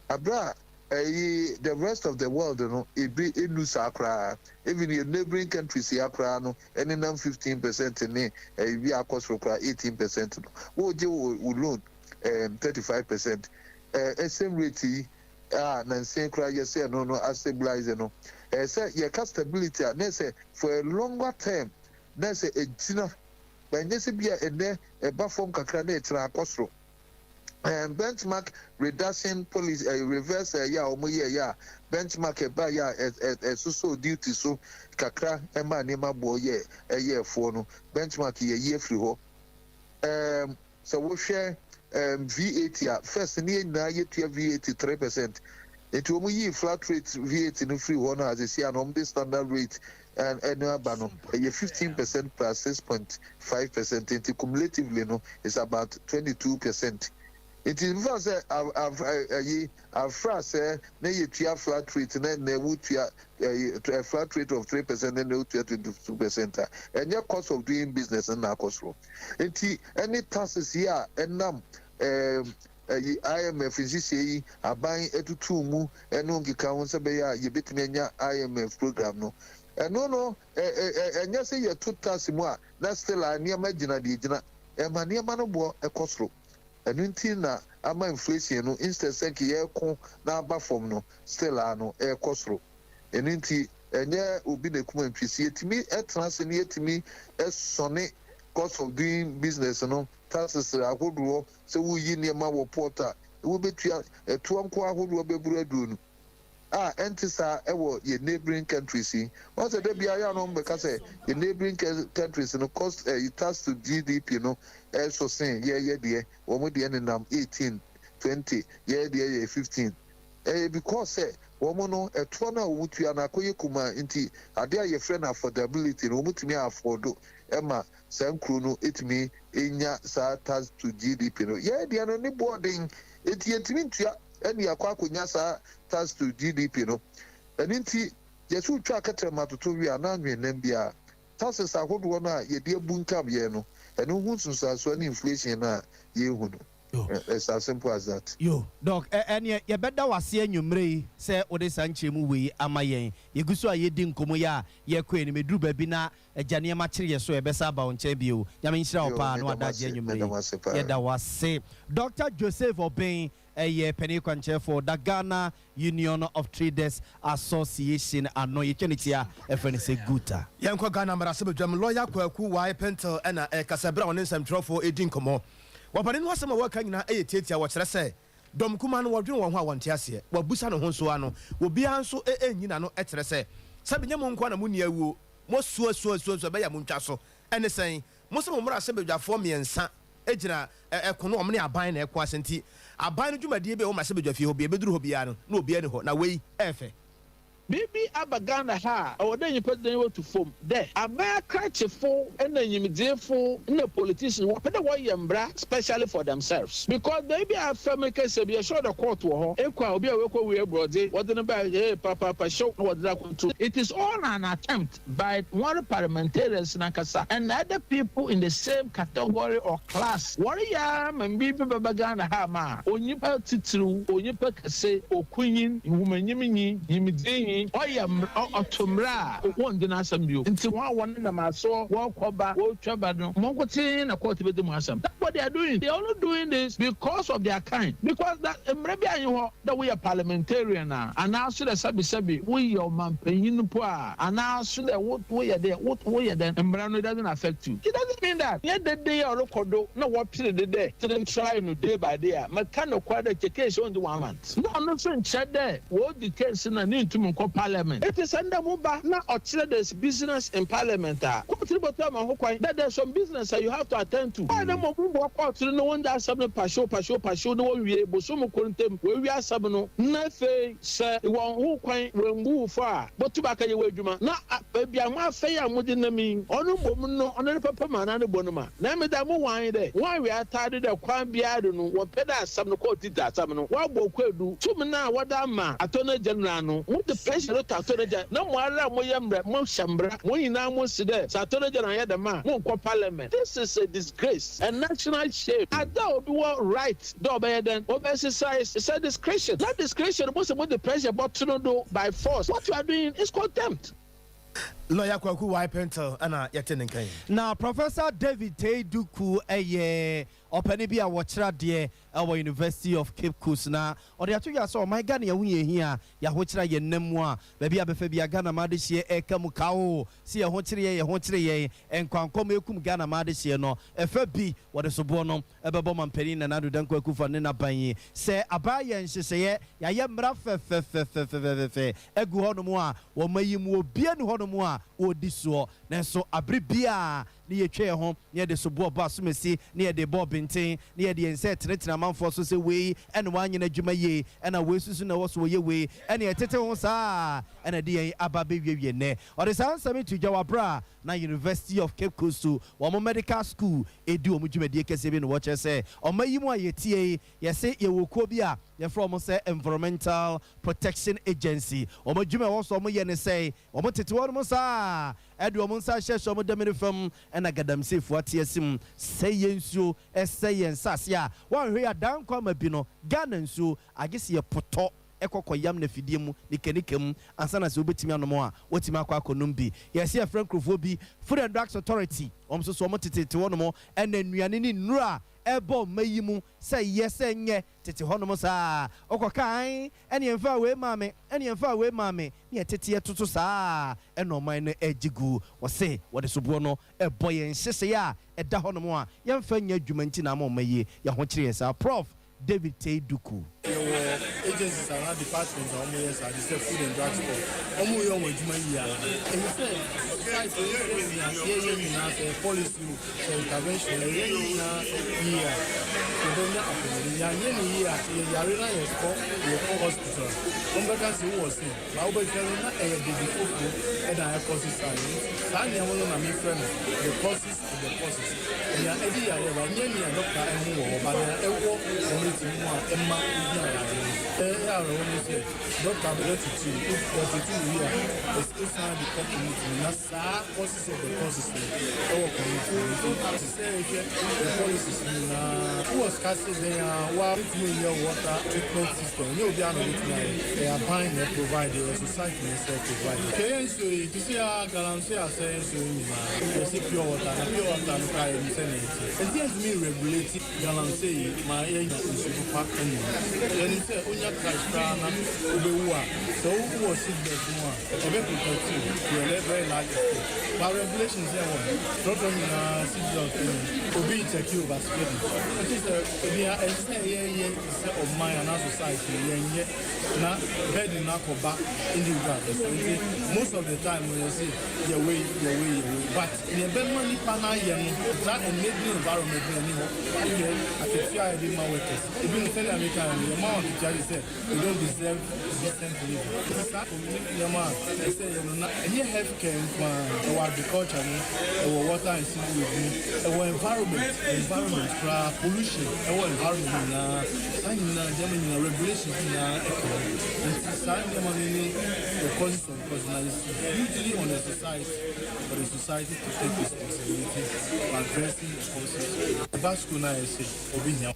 aberɛ a ɛyi the rest of the world no ebi enu saa koraa. Even yɛ neighbouring countries ya koraa no ɛnenam 15% ne ɛyi bi akɔ soro koraa 18% no, wogye wo loan 35%. Same rate yi a nansia koraa yɛsɛ ɛno no astabilize no, ɛyɛ sɛ yɛka stability a, na sɛ for a longer term na sɛ egyina, ɛnyɛ sɛ bi a ɛnɛ ɛba fam kakra na ɛkyerɛ akɔ soro. Benchmark reduction policy, reverse ɛyɛ a wɔn yɛ yɛ a benchmark ɛba yɛ a ɛsoso duty so kakra ɛma nneɛma boɔ yɛ ɛyɛ ɛfoɔ no, benchmark yɛ yi afiri hɔ. Sɛ wohwɛ VAT a, first ne yɛn nyinaa yɛtua VAT 3%, nti wɔn yi flat rate VAT no firi hɔ no a, sisi a na wɔn de standard rate ɛno aba no, ɛyɛ 15% plus 6.5%, nti cumulatively no is about 22%. Nti nfa sɛ ɛyi afra sɛ na yɛtua flat rate na wotua ɛyi flat rate of 3% na wotua 22% a, ɛnyɛ cost of doing business na akɔ soro. Nti ɛne taxes yi a ɛnam ɛyi IMF nhyehyɛ yi aban atutu mu ɛne nkeka ho sɛ bɛyɛ a yɛbɛtumi anya IMF program no, ɛno no ɛnyɛ sɛ yɛto tax mu a na still a nneɛma gyina deɛ gyina, ɛma nneɛma no boɔ ɛkɔ soro. Ɛno nti na ama inflation no, instead sɛ nka yɛko na aba fam no, still a no ɛrekɔ soro. Ɛno nti ɛnyɛ obi na ekuma ntwi si yɛtumi ɛtena ase ne yɛtumi ɛsɔne cost of doing business no, taxes ahodoɔ sɛ woyi nneɛma wɔ port a, wobɛtua ɛtoɔ nko ahodoɔ bɛburu 20 a ɛnte saa ɛwɔ yɛ neighbouring countries yi. Wɔn sɛ dɛbi ayɛ ano bɛka sɛ yɛ neighbouring countries no cost tax to GDP no ɛso sen yɛyɛ deɛ. Wɔn deɛ nenam 18, 20, yɛyɛ deɛ yɛ 15. Ɛyɛ because sɛ wɔn no ɛtoɔ no a wɔn tua no akɔyɛ kumaa, nti adeɛ a yɛfrɛ no affordability no, wɔn tumi afford ɛma saa nkuro no etumi enya saa tax to GDP no. Yɛyɛ deɛ no ne boɔden, eti yɛntumi ntua ɛne akɔ akɔnya saa tax to GDP no. Ɛno nti yɛsɛ otwa akɛtɛrɛma atoto wie a na anwene biara taxes ahodoɔ no a yɛde abu nkam yɛn no, ɛno ho nsunsuansoɔ ne inflation no a yɛrehu no. It's as simple as that. Yo, Doc, ɛneɛ yɛbɛda wase anwummerɛ yi sɛ wode saa nkyerɛmu wei ama yɛn. Yɛgu so a yɛdi nkɔmmɔ yi a yɛkɔ anim, ɛduru baabi na agya nneɛma kyere yɛ so, yɛbɛsa aba wo nkyɛn bio. Nyame nhyira wo paa na wada agye anwummerɛ yi. Yɛda wase. Dr Joseph Obeng ɛyɛ panin kwankyerɛfoɔ da Ghana Union of Traders Association ano. Yɛtwa ne tia ɛfrɛ no sɛ Guta. Yɛnkɔ Ghana mmarahyɛbadwam. Lɔya Kwaku Y Pentel ɛna ɛkasa berɛ a ɔne nsɛmtwerɛfoɔ ɛdi nkɔmmɔ. Wɔpane no asɛm a wɔka nyinaa ɛyɛ tietia. Wɔkyerɛ sɛ dɔm kuma no wɔdwene wɔn ho a wɔnte aseɛ, wɔabusa ne ho nso ano, obiara nso ɛnyina no. Ɛkyerɛ sɛ sɛbi nyɛ mo nko na mo nni awuo, mo suasuasuasu ɛbɛyɛ mo ntwa so. Ɛne sɛn mo sɛ mo mmarahyɛbadwafoɔ mmiɛnsa gyina ɛko no, ɔmo ne aban na ɛko ase, nti aban no dwumadie bi a ɛwɔ mmarahyɛbadwa fie hɔ bi ɛbɛduru hɔ biara no na obiara ni hɔ na wei ɛɛfɛ. Biribi aba Ghana ha a ɔwɔ dɛ nyimpa dze n'enyiwa to famu dɛ aban akrakyefo na nyimdzeefo na politicians wɔpɛ dɛ wɔyɛ mbra specially for themselves because beebi a afɛm rekɛsɛ bi yɛhyɛ dɛ court wɔ hɔ ekɔ a obi a oekowia eborɔdze wɔdze no bae ee papaapa hyew na wɔdze no akɔto. It is all an attempt by hɔn parliamentarians nankasa and other people in the same category or class wɔreyɛ ara ma biribi bɛba Ghana ha ma onyimpa tsitsiriw, onyimpa kɛse, okunyin, nwomanyimnyi, nyimdzenyi, ɔyɛ mbra, ɔto mbra a wonndzi n'asɛm bio. Ntsi hɔn a wɔnenam asoɔ, wɔkɔ ba, wotwa ba no, hɔn nkotsee na court bedzi hɔn asɛm. That's what they are doing. They are only doing this because of their kind. Because that mbra bi annyi hɔ dɛ woyɛ parliamentarian a, anaa so dɛ sɛbesɛbe woyɛ ɔmampanyin mpo a, anaa so dɛ wo woyɛ dɛ wo woyɛ dɛn, mbra no it doesn't affect you. It doesn't mean that nnyɛ dede a ɔrokɔ do na wɔper de dɛ tsere try no day by day a, meka nokwar dɛ kyɛ case onndzi one month. Na ɔno so nnkyerɛ dɛ woedzi case no a ne nntum nnkɔ parliament. Ntsi sɛ ndɛ mo ba na ɔkyerɛ there's business in parliament a, court no botum ama ho kwan dɛ there's some business a you have to attend to. Ɔyɛ dɛ mbom mboa court no na wondzi asɛm no pahyew pahyew pahyew na wonwie bosoom kor ntamu woewie asɛm no na afei Sɛ ewɔ ho kwan woemmbu wo fɔ a, botum akɛyɛ w'edwuma. Na beebi a moafɛ yi a modze nam yi, ɔno mbom no, ɔno ne papa mu anaa no bɔn mu a? Na emi dza muhu ara nye dɛ, wɔawe ataade dɛ kwan biara do no wɔpɛ dɛ asɛm no kɔ tsitsi asɛm no, wɔabɔ kwadu. Tum no a wɔdze ama Attorney General no, modze pressure roto Attorney General, na mo ara a moyɛ mbrɛ mohyɛ mbra, hɔn nyina mose dɛ sɛ Attorney General annyɛ dɛm a, monnkɔ Parliament. This is a disgrace, a national shame. Adze a obi wɔ right Dɛ ɔbɛyɛ dɛn? Wɔbɛsesa sɛ discretion na discretion mo sɛ mo de pressure bɔto no do by force, what you are doing is contempt. Lawyer Kwaku Y. Pentel na yɛte ne nka yi. Na Professor David Tei Duku yɛ ɔpanin bi a wɔkyerɛ adeɛ wɔ University of Cape Coast na ɔde ato dwa sɛ ɔman Ghana yɛn ho yɛ hia, yɛahokyere a yɛn nam mu a baabi a bɛfa biara Ghana man adehyeɛ ɛreka mu kaoo sɛ yɛn ho kyere yɛn, yɛn ho kyere yɛn, nkwankɔm ɛrekum Ghana man adehyeɛ no ɛfa bi wɔde soboɔ no ɛbɛbɔ Manpanin Nana Addo Dankwa Akufo ne n'aban yi sɛ aban ayɛ nhyehyɛeɛ, yɛayɛ mmara fɛfɛfɛfɛfɛfɛ agu hɔnom a wɔn ayi mu obiara nni hɔnom a ɔredi soɔ. Nanso abere biara ne yɛtwa yɛn ho na yɛde soboɔ bɔ asomasi na yɛde bɔ ɔbenten na yɛde yɛn nsa retenetene amanfoɔ so sɛ wei na wanyɛ n'adwuma yie ɛna wei nso so na ɛwɔ so wɔyɛ wei ɛna yɛtete ho saa ɛna ɛde yɛn aba abɛwiewie nnɛ. Ɔde saa nsɛm yi to dwa wɔ abere a na University of Cape Coast wɔn Medical School redi wɔn dwumadie kɛseɛ bi na wɔkyerɛ sɛ ɔman yi mu a yɛtie yi yɛse yɛwɔ kuo bi a yɛfrɛ wɔn sɛ Environmental Protection Agency. Wɔn adwuma a ɛwɔ so wɔyɛ ne sɛ wɔn tete wɔn saa de wɔn nsa hyehyɛ wɔn damini fam na gadamseefoɔ ate asim sɛe yɛn nsuo, sɛe yɛn nsase a wɔanhwɛ yi a daa nkwa ama bi no Ghana nsuo agye sɛ yɛpotɔ kɔ kɔyam no afidie mu, nika-nika mu, ansa na sɛ wobɛtumi anom a, woatumi akɔ akɔnom bi. Yɛse yɛfrɛ nkurofoɔ bi Food and Drugs Authority, wɔn nso so wɔn teteete hɔnom, ɛna nnuane ne nnuro a ɛbɔ mma yi mu sɛ yɛ sɛ nyɛ tete hɔnom saa. Wokɔka ae, ɛne ɛmfaa wei maa me, ɛne ɛmfaa wei maa me, ne yɛtete yɛtoto saa ɛna ɔman no regye gu. Wɔse wɔde soboɔ no bɔ yɛn nhyehyɛeɛ a ɛda hɔnom a yɛmfa nyɛ adwuma nti na ama ɔman yi yɛahokyere yɛn saa. Prof. David Tei Duku. Yɛwɔ agencies anaa departments a wɔyɛ saa te sɛ Food and Drugs Board. Wɔyɛ wɔn adwuma yie ara. Ɛsɛ sɛ society no hwɛ nea yɛyɛ nyinaa, sɛ ɛyɛ policy o, sɛ ɛyɛ intervention o, yɛyɛ ne nyinaa yie a, yɛbɛnya apɔmuden. Yɛanyɛ no yie a, sɛ yɛyare na yɛkɔ yɛkɔ hospital a, wɔbɛka sɛ wowɔ sei, but wobɛhwɛ no na ɛyɛ biribi foforo na ɛkɔso saa no. Nti saa nneɛma no na mefrɛ no the causes of the causes. Nea ɛde yareɛ ba nyɛ nea dɔkta ahu wɔ hɔ, but nea ɛwɔ community no mu a ɛma wonya yareɛ no. Ɛyɛ awerɛhoɔ ne sɛ dɔkta bɛtutu wo, wɔtutu wo wie a, wosan de kɔ community no mu na saa causes of the causes no ɛwɔ community no mu. Nti ɛsɛ sɛ yɛhwɛ yɛn policies no nyinaa. Wowɔ sika se dɛn a, woa ntumi nyɛ water treatment system, ɛnyɛ obiara na obɛtumi ayɛ. Ɛyɛ aban na ɛprovide, ɛyɛ society na ɛsɛ provide. Hwɛ yɛn nsuo yi, te sɛ a galamsey asɛe nsuo yi nyinaa. Yɛse pure water na pure water no koraa yɛnim sɛnea ɛteɛ. Enti yɛntumi nregulate galamsey yi ma yɛanya nsu papa anom. Yɛnim sɛ wonya crash koraa na wobɛwu a, sɛ wowɔ seat belt mu a, ɛbɛ protect wo to a very large extent. But regulations ɛwɔ no, trɔtrɔ nyinaa seat belt nni mu. Obi rekyɛke over speeding. Nti sɛ nea ɛsɛ sɛ yɛyɛ te sɛ ɔman anaa society no yɛnyɛ na burden no akɔba individual no so. Nti most of the time no yɛse yɛ wei, yɛ wei, yɛ wei. But nea ɛbɛma nipa no ayɛ no, saa enabling Enabling environment no ɛni hɔ. Wohwɛ akatua a yɛde ma workers, ebi no sɛnea meka no, yɛma wɔn akatua te sɛ they don't deserve decent living. Nti saa nneɛma a ɛsɛ yɛ no na ɛnyɛ health care nko ara, ɛwɔ agriculture mu, ɛwɔ water and sewage mu, ɛwɔ environment, environment koraa, pollution ɛwɔ environment mu nyinaa, saa nyinaa nneɛma nyinaa, regulations nyinaa ɛka ho. Nti saa nneɛma no ne the causes of because na it's hugely on the society for the society to take responsibility for addressing the causes. Ɛba school na yɛ sɛ obi hia.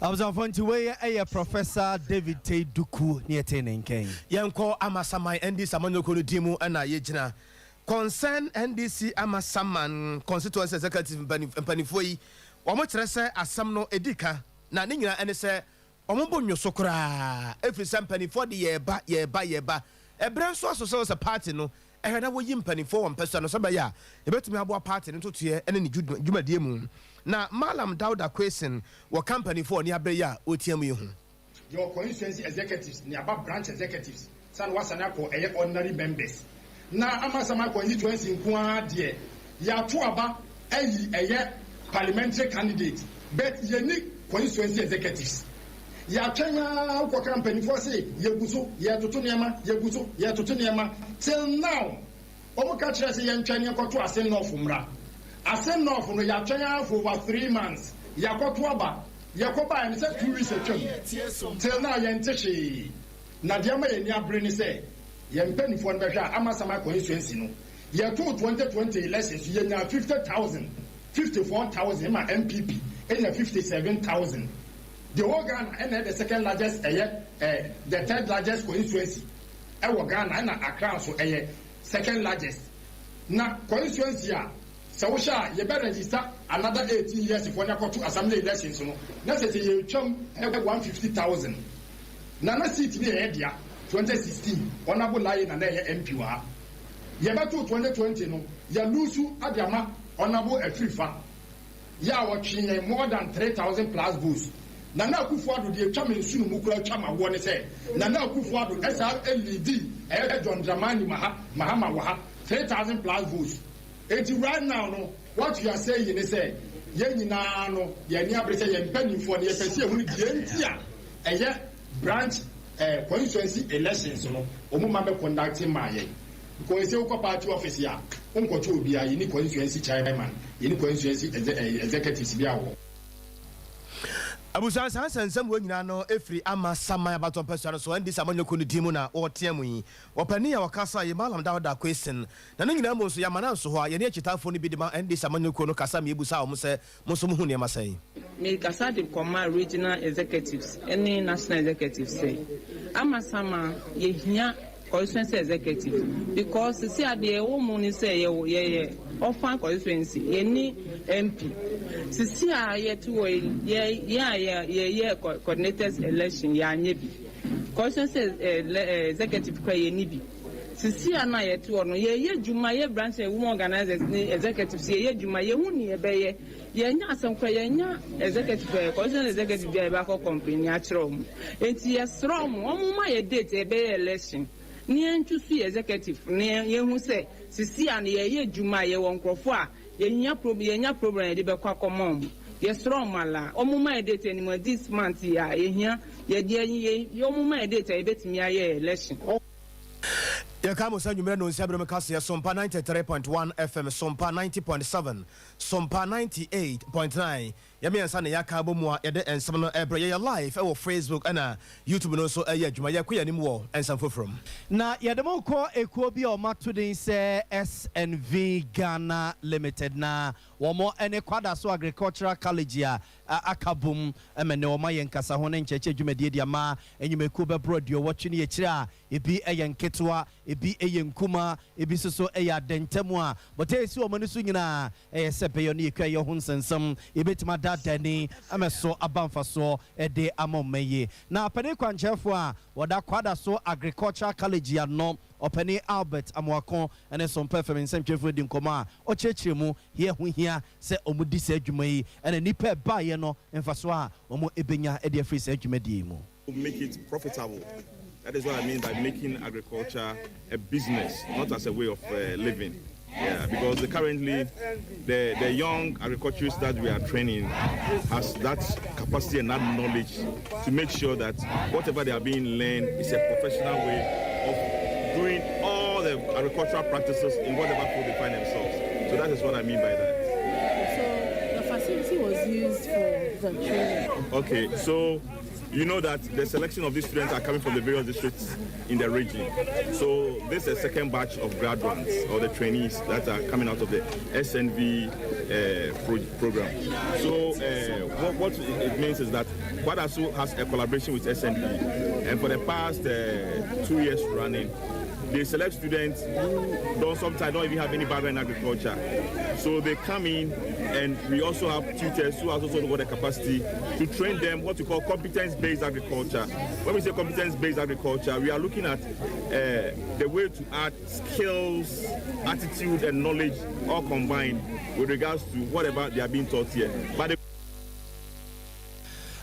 Abusuafo, nti wei yɛ Professor David Tei Duku ne yɛte ne nkɛn. Yɛnkɔ Amasaman NDC amanyɔkuo no din mu na yɛgyina. Concern NDC Amasaman Constituency Executive mpanimfoɔ yi, wɔn kyerɛ sɛ asɛm no ɛdi ka na ne nyinaa ɛne sɛ wɔn bo nnwo so koraa ɛfiri sɛ mpanimfoɔ de yɛreba, yɛreba, yɛreba. Ɛberɛ nso aso sɛ sɛ party no ɛhwɛ na wɔyi mpanimfoɔ wɔ mpɛsua no sɛ bɛyɛ a ɛbɛtumi aboa party no ntotoeɛ ne ne dwumadie mu. Na Malam Dauda Kwesin wɔ mpanimfoɔ ne abere yi a wɔtia mu yi ho. Your constituency executives ne aba branch executives sani wasane akɔ ɛyɛ ordinary members na Amasaman constituency nko ara deɛ, yɛato aba ayi ɛyɛ parliamentary candidate, but yɛni constituency executives. Yɛatwɛn ara, wokɔka mpanimfoɔ se yɛgu so yɛtoto nneɛma, yɛgu so yɛtoto nneɛma. Till now wɔn ka kyerɛ sɛ yɛntwɛn yɛnkɔto Assin North mmra. Assin North no, yɛatwɛn ara for over 3 months. Yɛakɔto aba, yɛkɔ baa no sɛ 2 weeks atwam, till now yɛnte hwee. Na deɛ ama yɛn ani abere ne sɛ yɛn mpanimfoɔ no bɛhwɛ a Amasaman constituency no, yɛtoo 2020 elections, yɛnya 50,000, 54,000 ma NPP ɛnya 57,000. The whole Ghana ɛna the second largest, ɛyɛ the third largest constituency ɛwɔ Ghana, ɛna Accra nso ɛyɛ second largest. Na constituency a sɛ wohyɛ a yɛbɛ register another 18 years foɔ ne akɔto assembly elections no na sɛ yɛtwam ɛyɛ 150,000 na seat ne yɛyɛ dea. 2016 Honourable Laye na ɛyɛ MP wɔ ha. Yɛbɛto 2020 no, yɛ lose ade ama Honourable Afirifa yɛ a wɔtwe yɛn more than 3,000 plus votes. Nana Akufo Addo deɛ, etwa mi nsu no mu kura atwa ma woɔ ne sɛ Nana Akufo Addo ɛsa ɛlead ɛyɛ John Dramani Mahama wɔ ha 3,000 plus votes. Eti right now no, what you are saying ne sɛ yɛn nyinaa no yɛn ani abere sɛ yɛn mpanimfoɔ no, yɛpɛ sɛ ehunu deɛ nti a ɛyɛ branch constituency elections no wɔn ma bɛ conduct maa yɛn, because ɛsɛ wokɔ party office a nkɔtɔ obiara, yɛni constituency chairman, yɛni constituency executives bi awɔ. Abusua, saa nsɛnsɛm wɔ nyinaa no ɛfiri Amasaman abatɔ mpɛsua no so NDC amanyɔkuo no din mu na wɔteɛ mu yi. Wɔpani a wɔkasa yɛ Malam Dawda Kwesin na ne nyinaa mu nso yɛama no nso hɔ a yɛne akyitaafoɔ no bi de ma NDC amanyɔkuo no kasa mmiɛbusa a wɔn sɛ mo nso mohu nneɛma sɛn. Mekasa de kɔma regional executives ne national executives sɛ Amasaman yɛhia constituency executive, because sisi adeɛ ɛwɔ mu ni sɛ yɛwɔ yɛyɛ orphan constituency, yɛni MP. Sisi a yɛte wɔ yi, yɛ yɛn a yɛ yɛyɛ coordinators election, yɛanyɛ bi. Constituency executive kora yɛni bi. Sisi a na yɛte hɔ no, yɛyɛ adwuma, yɛ branch and women organizers ne executives, yɛyɛ adwuma, yɛhu ni yɛbɛyɛ, yɛnya asɛm kora, yɛnya executive constituency executive bi a yɛbɛakɔ complain akyerɛ wɔn. Nti yɛsrɛ wɔn ma yɛ date yɛbɛyɛ election ne yɛntwi so yɛ executive ne yɛhu sɛ sisi a no yɛyɛ adwuma a yɛwɔ nkurɔfoɔ a yɛnya problem, yɛnya problem yɛde bɛkɔ akɔma wɔn. Yɛsrɛ wɔn ala wɔn ma yɛ date anim this month yi a yɛhia yɛde yɛ wɔn ma yɛ date a yɛbɛtumi ayɛ election. Yɛka mo sɛ nwummerɛ no nsia berɛ mu kaseɛ, Sompa 93.1 FM, Sompa 90.7, Sompa 98.9. Yɛmmiɛnsa ne yɛaka bɔ mu a yɛde nsɛm no ɛbrɛ. Yɛyɛ live ɛwɔ Facebook ɛna YouTube no nso ɛyɛ adwuma. Yɛkɔ yɛn anim wɔ nsɛm foforɔ mu. Na yɛde mo kɔ ekuo bi a ɔmato den sɛ SNV Ghana Limited na wɔn ne Kwadaso Agricultural College a aka bom ɛmɛ ne wɔn ayɛ nkasa ho ne nkyerɛkyerɛ dwumadie de ama enyimekuo bɛboro 80 ne akyire a ebi yɛ nketewa, ebi yɛ nkuma, ebi nso so yɛ adɛntɛm a bɔtɛ esi wɔn ani so nyinaa ɛyɛ sɛ bɛyɛ no yɛkua yɛ ho nsɛnsɛm yɛbɛtumi adaadaa ni ama so aba mfasoɔ ɛde ama ɔman yie. Na panin kwankyerɛfoɔ a wɔda Kwadaso Agricultural College ano, ɔpanin Albert Amoako, ɛne Sompa FM nsɛmtwerɛfoɔ di nkɔmmɔ a ɔkyerɛkyerɛ mu yɛ ho hia sɛ ɔmo di saa adwuma yi ɛna nnipa ɛbaeɛ no mfasoɔ a ɔmo ɛbɛnya ɛde afiri saa dwumadie yi mu. Make it profitable. That is what I mean by making agriculture a business, not as a way of living. Yeah, because the, currently the, the young agriculturists that we are training has that capacity and that knowledge to make sure that whatever they are being learned is a professional way of doing all the agricultural practices in whatever field they find themselves. So that is what I mean by that. So the facility was used for the training. Okay, so you know that the selection of these students are coming from the various districts in the region. So this is a second batch of graduates or the trainees that are coming out of the SNV pro program. So what, what, it means is that Kwadaso has a collaboration with SNV, and for the past 2 years running, they select students who don't sometimes don't even have any background in agriculture. So they come in, and we also have tutors who have also got the capacity to train them what we call competence-based agriculture. When we say competence-based agriculture, we are looking at the way to add skills, attitude, and knowledge all combined with regards to whatever they are being taught here. But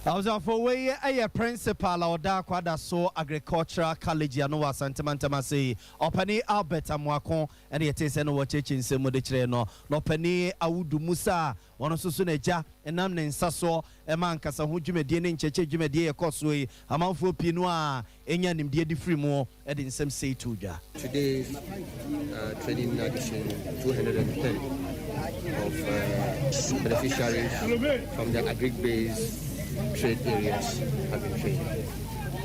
Abusuafo, wei yɛ principal a ɔda Kwadaso Agricultural College ano wɔ Asantemantam ase yi, Ɔpani Albert Amoako, ɛne yɛte sɛ no wɔkyerɛkyerɛ nsɛm mu de kyerɛ no. Na Ɔpani Awudu Musa a wɔno nso so n'agya ɛnam ne nsa soɔ ɛma nkasa ho dwumadie ne nkyɛkyɛ dwumadie yɛkɔ soɔ yi, amanfoɔ pii no a ɛnya nimdeɛ de firi mu, ɛde nsɛm sei to dwa. Today's training addition 210 of beneficiaries from the agric-based trade areas have been trained.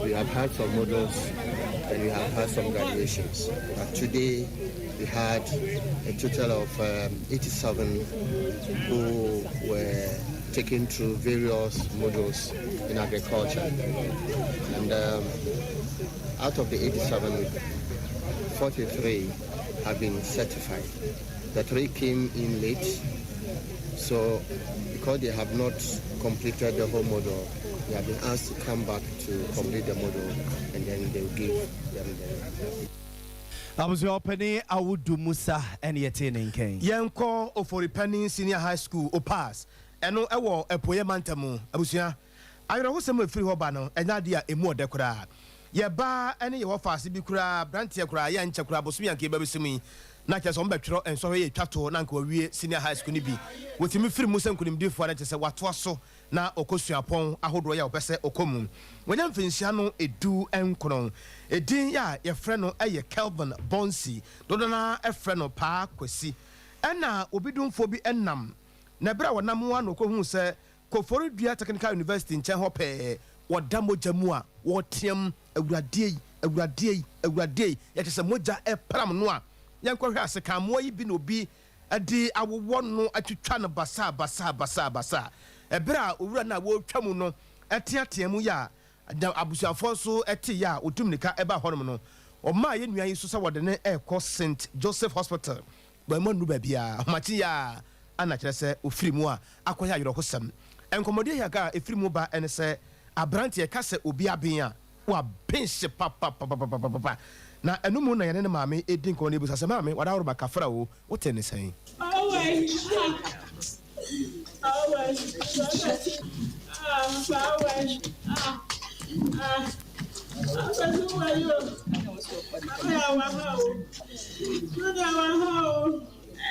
We have had some models and we have had some graduations. But today we had a total of 87 who were taken through various modules in agriculture. And out of the 87, 43 have been certified. The three came in late, so because they have not completed the whole model, they have been asked to come back to complete the model, and then they will give them the Abusua, Ɔpani Awudu Musa ɛne yɛte ne nkɛn. Yɛnkɔ Oforipani Senior High School, OPAS, ɛno ɛwɔ Apueɛ mantam. Abusua, awerɛhosɛm a ɛfiri hɔ ba no ɛnyɛ adeɛ a ɛmu ɔdɛ koraa. Yɛbaa ne yɛwɔ faase bi koraa, aberanteɛ koraa, yɛnkyɛ koraa bosome anka yɛbɛbɛsi mu yi na kyerɛ sɛ ɔmbɛtwerɛ nsɔhwɛ yɛ twa to na anka wawie senior high school no bi, wɔtumi firi mu sɛ nkonimdifoɔ no, kyerɛ sɛ watoa so na ɔkɔ suapɔn ahodoɔ yɛ a wɔpɛ sɛ ɔkɔ mu. Wɔnya mfinhyia no 19. Ɛdin a yɛfrɛ no ɛyɛ Kelvin Bonsi, dodo no ɛfrɛ no Paa Kwasi. Ɛna obi dumfoɔ bi ɛnam na ɛberɛ a wɔnam a na ɔkɔhuu sɛ Koforidua Technical University nkyɛn hɔ pɛɛ wɔda mogya mu a wɔteam, "Awuradeɛ yi, Awuradeɛ yi, Awuradeɛ yi!" Yɛkyɛ sɛ mogya ɛpram no a yɛnkɔhwɛ asekammoa yi bi na obi de awowɔ no atwitwa no basaa basaa basaa basaa. Ɛberɛ a owura no a wɔretwa mu no ɛteatea mu yɛ a abusuafoɔ nso ɛte yɛ a wɔtum nika ɛba hɔnom no, ɔmaa yɛ nua yi nso sɛ wɔde ne ɛrekɔ St Joseph Hospital. Wɔn nu baabi a ahomakye yɛ a ana kyerɛ sɛ ofiri mu a akɔyɛ ayerɛhosɛm. Nkɔmmɔdeɛ yɛ a ɛfiri mu ba ɛne sɛ aberanteɛ ka sɛ obi aben a waben hye papapapapapa, na ɛno mu na yɛne ne maame ɛdi nkɔmmɔ no. Ebusa sɛ, "Maame, wada woroma kafra o, wote ne sɛn?" Oh my Oh my Ah, ah, ah.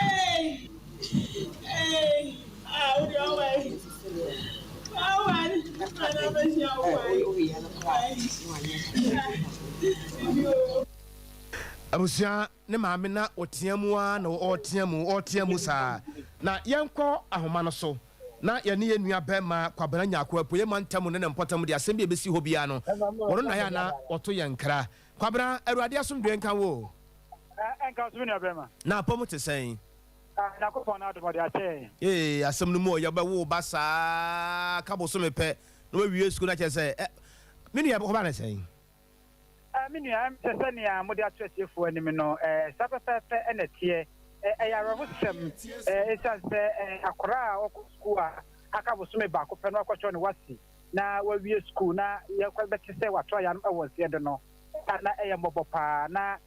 Hey, hey, ah, what are you? Oh, man, I'm Abusua, ne maame na ɔtea mu a na ɔtea mu, ɔtea mu saa. Na yɛnkɔ ahoma no so na yɛne yɛn nua bɛrima Kwabena Nyako, Apueɛ mantam ne ne mpɔtam de asɛm bi a ɛbɛsi hɔ biara no, wɔno na yɛ ana ɔto yɛn nkra. Kwabena, Awurade asomdwe nka wo. Ɛnka so, me nua bɛrima. Na apɔm te sɛn? Nyankopɔn no adom, ɔde akyɛ. Ee, asɛm no mu ɔyɛ. Bɛwo ba saa ka bosome pɛ na wawie sukuu, na kyerɛ sɛ ɛ me nua hɔba ne sɛn? Me nua, sɛ sɛnea mode ato atiefoɔ anim no, saa pɛpɛɛpɛ ɛna teɛ. Ɛyɛ awerɛhosɛm, ɛsiane sɛ akwaraa a ɔkɔ sukuu a aka bosome baako pɛ no akɔkyerɛ no wasi na wawie sukuu na yɛkɔ bɛte sɛ wato ayanom ɛwɔ nseɛ do no, na ɛyɛ mmɔbɔ paa. Na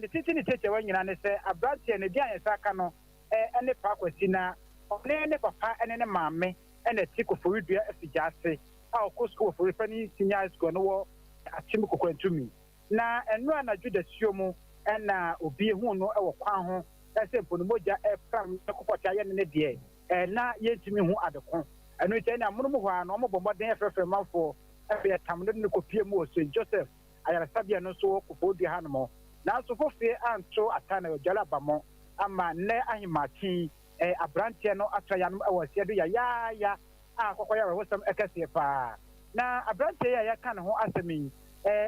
ne titi ne tiatiawa nyinaa ne sɛ aberanteɛ no din a yɛnsa aka no ɛne Paa Kwasi, na ɔne ne papa ne ne maame ɛna ti Koforidua afigya ase a ɔkɔ sukuu wɔ Forifani Senior High School no wɔ Akyem Kokwantumi. Na ɛno anadwo dasuo mu ɛna obi ehu no ɛwɔ kwan ho. sɛ mpo no mogya repram ne kɔkɔte ayɛ no ne deɛ, na yɛntumi nhu ade ko. Ɛno nti, ɛnna amonom hɔ ara no, wɔbɔ mmɔden frɛfrɛ manfoɔ bɛyɛ tam no de no kɔpue mu wɔ Saint Joseph Ayaresabea no nso wɔ Koforidua hanom. Nanso fofie anto ata na wɔadwale aba mo ama nnɛ ahemakye yi, aberanteɛ no atra yanom wɔ aseɛ do yayaaya a akɔkɔyɛ awerɛhosɛm kɛseɛ paa. Na aberanteɛ yi a yɛreka ne ho asɛm yi,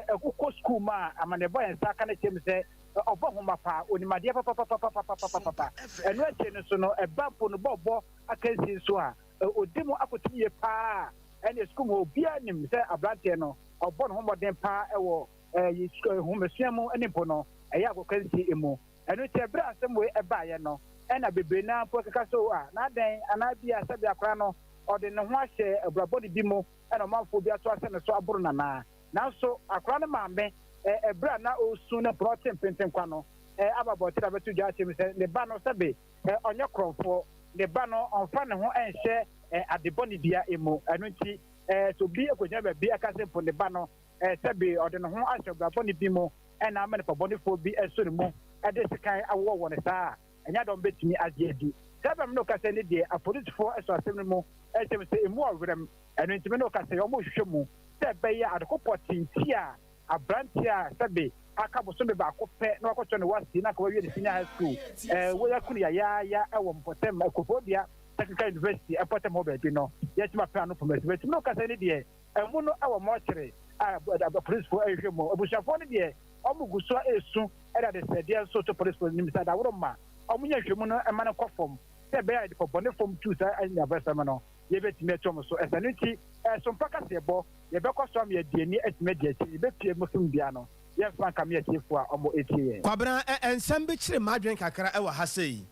wokɔ sukuu mu a, amanneɛbɔ a yɛn nsa aka no kyerɛ mu sɛ ɔbɔ nhoma paa, ɔnim adeɛ papapapapapapapa. Ɛno akyire no nso no, ɛba mpo no bɔɔlbɔ akansie nso a, ɔdi mu akoten yie paa. Ɛnneɛ sukuu mu hɔ, obiara nim sɛ aberanteɛ no, ɔbɔ ne ho mmɔden paa wɔ nhomasua mu ne mpo no, ɛyɛ agokansie mu. Ɛno nti, ɛberɛ a asɛm wei baeɛ no, ɛna bebree no ara mpo keka sɛ, O a, na adɛn, anaa ebia sɛbe akwadaa no, ɔde ne ho ahyɛ abura bɔne bi mu na ɔmanfoɔ bi ato ahyɛ ne so aboro no anaa? Nanso akwadaa no maame, ɛberɛ a na ɔresu na mpo na ɔte mpentenkwa no, aba abɔnten abɛto dwa akyerɛ mu sɛ ne ba no, sɛbe ɔnyɛ korɔmfoɔ, ne ba no, ɔmfa ne ho nhyɛ ade bɔne biara mu. Ɛno nti, sɛ obi kɔgyina baabi ka sɛ mpo ne ba no, sɛbe ɔde ne ho ahyɛ ɔbra bɔne bi mu na ama nipa bɔnefoɔ bi aso ne mu de sekan awowɔ wɔ no saa a, ɛnyɛ ade a wɔbɛtumi agye adi. Saa berɛ a me ne wo kasa yi ne deɛ, apolisifoɔ asɔ asɛm no mu kyerɛ me sɛ ɛmu ɔwerɛm, ɛno nti me ne wo kasa yi, wɔrehwehwɛ mu sɛ ɛbɛyɛ a ade ko pɔtee nti a aberanteɛ a sɛbe aka bosome baako pɛ na wakɔtɔ ne wasi na anka wawie ne senior high school, wɔaku no yayaaya wɔ mpɔtam, Koforidua Technical University mpɔtam hɔ baabi no, yɛatumi apɛ ano poma asi. Bɛti me ne wo kasa yi ne deɛ, Amu no wɔ mɔkyere a polisifo rehwɛ mu. Abusuafoɔ no deɛ, wɔgu so resu de adesrɛdeɛ nso to polisifo anim sɛ daworo mma wɔnyɛ nhwɛmu no mma no nkɔ fam sɛ ɛbɛyɛ a nipabɔnefoɔ tu saa anyabɛsɛm no, yɛbɛtumi atu wɔn so. Ɛno nti, Sompa kaseɛbɔ, yɛbɛkɔ so ama yɛde ani atumi adi akyire, yɛbɛpue mu som biara no, yɛmfa nkame atiefoɔ a wɔretie yɛn. Kwabena, nsɛm bi kyere m'adwene kakra wɔ ha sei.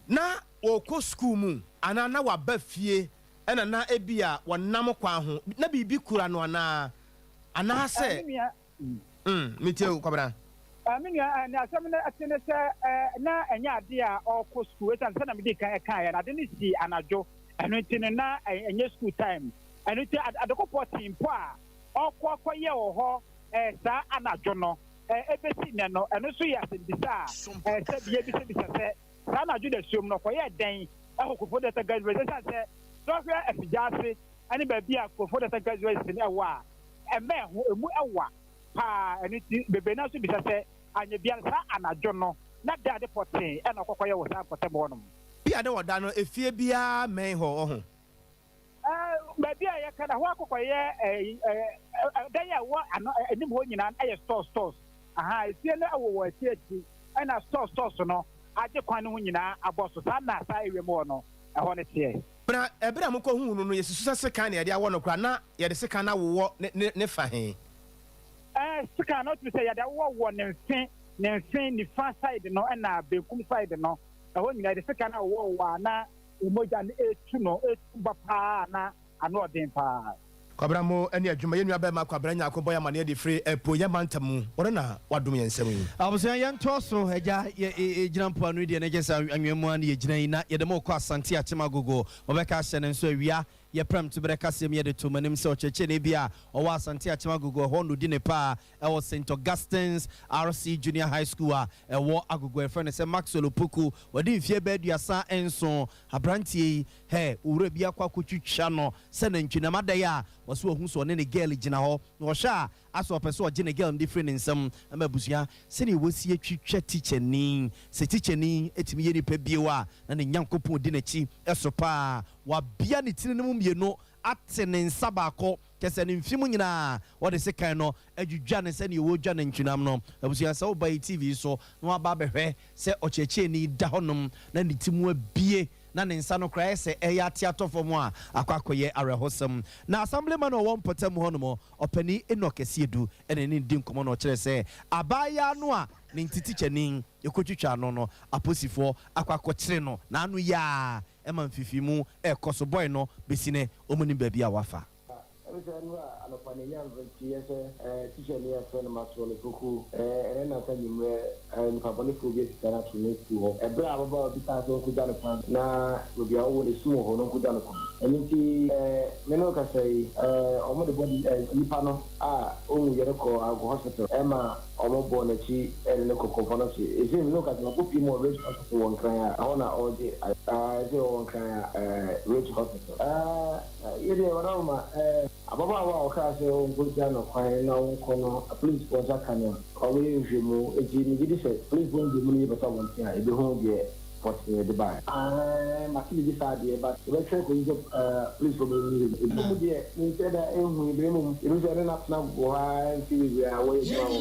Na ɔrekɔ sukuu mu anaa na waba fie Ɛna na ebia wɔnam kwan ho, na biribi kura no anaa? Anaasɛ. Me nua. Mm, metie wo, Kwabena. Me nua, nea asɛm no te ne sɛ, na ɛnyɛ ade a ɔrekɔ sukuu, esiane sɛ sɛnea midii kan kaeɛ no, ade no sii anadwo, ɛno nti no, na ɛnyɛ sukuu time. Ɛno nti, ade ko pɔtee mpo a ɔrekɔ akɔyɛ wɔ hɔ saa anadwo no, ebesi nnɛ no, ɛno nso yɛ asɛmmisa a sɛbi yebisabisa sɛ, Saa anadwo dasuom no, ɔkɔyɛɛ dɛn wɔ Kurow Delta Gas University? Esiane sɛ sɛ ɔhwɛ Afigya-ase ne baabi a Kurow Delta Gas University no wɔ a, ɛmmɛn ho, emu wa paa. Ɛno nti, bebree no ara nso bisa sɛ, anyɛ biara no, saa anadwo no, na dɛn ade pɔtee na ɔkɔkɔyɛ wɔ saa mpɔtam hɔnom? Bi a na wɔda no efie biara mmɛn hɔ, ɔho. Baabi a yɛka no, ɛhɔ akɔkɔyɛ dan a ɛwɔ ano anim hɔ nyinaa yɛ stores stores. Aha, efie no wɔ wɔ akyi akyi, ɛna stores stores no agye kwan no ho nyinaa abɔ so. Saa na saa area mu hɔ no, ɛhɔ no teɛ. Na ɛberɛ a mokɔhuu no no, yɛsusu sɛ sekan na yɛde awɔ no koraa, na yɛde sekan no awowɔ ne ne ne fa he? Ɛɛ, sekan no, wotumi sɛ yɛde awowɔ wɔ ne mfe, ne mfe nifa side no ɛna benkum side no, ɛhɔ nyinaa yɛde sekan no awowɔ wɔ a na Mogya no etu no etu ba paa na ano ɔden paa. Kwabena mo ne adwuma. Yɛn nua bɛɛma Kwabena Nyarko bɔ yɛn amaneɛ de firi apueɛ mantam mu. Ɔno na wadom yɛn nsɛm yi. Abusua yɛntoa so agya yɛ gyina mpoano yi deɛ na kyerɛ sɛ anwea mu ara na yɛgyina yi na yɛde mo rekɔ Asante Akyem Agogo wɔbɛka ahyɛ no nso awia yɛ prɛmto berɛ kaseɛ mu yɛde too m'anim sɛ ɔkyerɛkyerɛni bi a ɔwɔ Asante Akyem Agogo ɛhɔ na ɔdi ne paa ɛwɔ Saint Augustine's RC Junior High School a ɛwɔ Agogo a yɛfrɛ no sɛ Maxwell Opoku. Wadi mfeɛ bɛyɛ 37. Aberanteɛ yi, hɛ, owura bi akɔ akɔtwitwa no sɛ nantwinam. Adɛn a ɔse wahu sɛ ɔne ne girl gyina hɔ na ɔhwɛ a, asɛ ɔpɛ sɛ ɔgye ne girl no de firi ne nsam. Ama abusua, sɛdeɛ wɔsi atwitwa tikyani, sɛ tikyani tumi yɛ nipa bio a, na ne Nyankopɔn di n'akyi so paa. Wabea ne tiri no mu mmienu ate ne nsa baako Kyerɛ sɛ, ne mfe mu nyinaa, wɔde sekan no adwidwa no sɛnea wɔdwa nantwinam no. Abusua, sɛ woba yɛn TV so na woaba abɛhwɛ sɛ ɔkyerɛkyerɛni da hɔnom na ne ti mu abue na ne nsa no koraa ayɛ sɛ ɛreyɛ ate atɔ fam a, akɔ akɔyɛ awerɛhosɛm. Na Assemblyman a ɔwɔ mpɔtam hɔnom, Ɔpanin Enoch Asiedu na ɛne no di nkɔmmɔ na ɔkyerɛɛ sɛ abaayaa no a ne nti tikyani kotwitwaa no no, aposifoɔ akɔ akɔkyere no n'ano yi ara ma mfifirimu rekɔ so. Bɔe no besi nnɛ, wɔnnim baabi a wafa. Ɛne sɛ nnora anɔpa na ɛnya nteeɛ sɛ tikyani a yɛfrɛ no Maxwell Opoku ɛnɛ nnansa anwummerɛ nnipa bɔnefoɔ bi asesa no ato ne sukuu hɔ ɛberɛ a ababaawa bi kaa sɛ ɔnkɔgya no kwan na baabi a ɔwɔ no sum wɔ hɔ no ɔnkɔgya no kwan. Ɛno nti me ne wo kasa yi wɔde body nipa no a ɔnwuiɛ no kɔɔ Agogo Hospital ma wɔbɔɔ n'akyi de no kɔ Komfo Anokye. Ɛsei me ne wo kasa yi wakɔpue mu wɔ Ridge Hospital wɔ Nkran a ɛhɔ na ɔregye ayaresa. Ɛsei ɔwɔ Nkran a Ridge Hospital. Yɛ deɛ wadawoma eh. Ababaawa a ɔkaa sɛ ɔnkɔgya no kwan na ɔnkɔ no apolisifoɔ nsa ka no a, wɔbɛyɛ nhwehwɛmu. Enti megye di sɛ polisifoɔ nhwehwɛmu no yɛ bɛtɔ abɔnten a, yɛbɛhu deɛ pɔtee de baeɛ. Aane, mate biribi saa deɛ, but yɛbɛtwɛn kɔsi sɛ polisifoɔ bɛyɛ nhwehwɛmu. Ebinom deɛ, menhyɛɛ da nhui, na mmom yɛnim sɛ ɛne no atena wɔ hɔ ara mfe bebree a wɔyɛ adwuma wɔ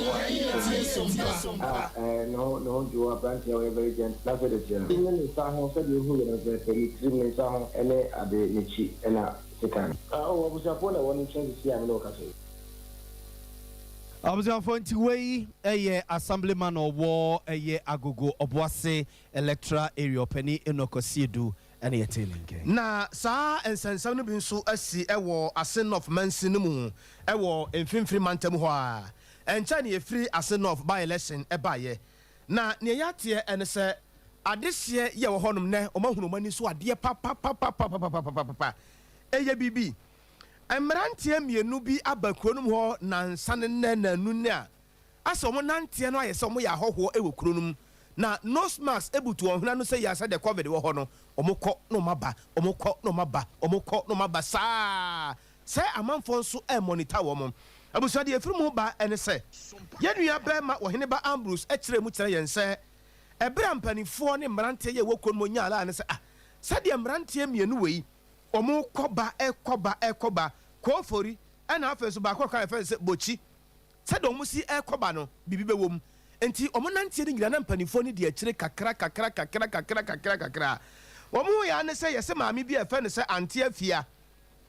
hɔ a, a ne ho ne ho dwo, aberanteɛ a ɔyɛ very gentle, na sɛdeɛ ɛteɛ no. Ne nsa ho, sɛdeɛ ɛhu yɛ no pɛpɛɛpɛ, ne tirim, ne nsa ho ne ade, n'akyi na sekan no. Ah, oh, abusuafoɔ na ɛwɔ ne nkyɛn seesei a me ne wo kasa yi. Abusuafoɔ nti wei yɛ Assemblyman a ɔwɔ ɛyɛ Agogo Ɔboase Electoral Area Ɔpanin Enoch Asiedu ɛna yɛtee ne nkɛn. Na saa nsɛnsɛm no bi nso asi wɔ Ase North mansin no mu wɔ mfimfini mantam hɔ ara. Ɛnkyɛe na yɛfiri Ase North by-election baeɛ. Na nea yɛateɛ ne sɛ adehyeɛ yi a ɛwɔ hɔnom nnɛ, wɔahunu wɔn ani so adeɛ papapapapapapapapa. Ɛyɛ biribi. Mmeranteɛ mmienu bi aba kuro no mu hɔ nnansa ne nnɛ nnanu nnɛ a, asɛ wɔn nanteɛ no ayɛ sɛ wɔyɛ ahɔhoɔ wɔ kuro no mu. Na nose mask butu wɔn hwene ano sɛ yea sɛdeɛ covid wɔ hɔ no, wɔkɔ na wɔaba, wɔkɔ na wɔaba, wɔkɔ na wɔaba saa ara. Sɛ amanfoɔ nso remonitor wɔn. Abusua, deɛ ɛfiri mu ba ne sɛ, yɛn nua barima Ɔheneba Ambrose kyerɛɛ mu kyerɛ yɛn sɛ, ɛberɛ a mpaninfoɔ ne mmeranteɛ yi a ɛwɔ kuro no mu nyaa laa ne sɛ, ah, sɛdeɛ mmeranteɛ mmienu wei, wɔrekɔ ba, rekɔ ba, rekɔ ba, Koofori, ɛna afei nso baako a ɔka yɛfrɛ no sɛ Bokyi, sɛdeɛ wɔsi rekɔ ba no, biribi bɛwɔ mu. Enti wɔn nanteɛ no nyinaa na mpaninfoɔ no di akyire kakra kakra kakra kakra kakra kakra. Wɔn huiɛ ara ne sɛ yɛse maame bi a yɛfrɛ no sɛ Ante Afia,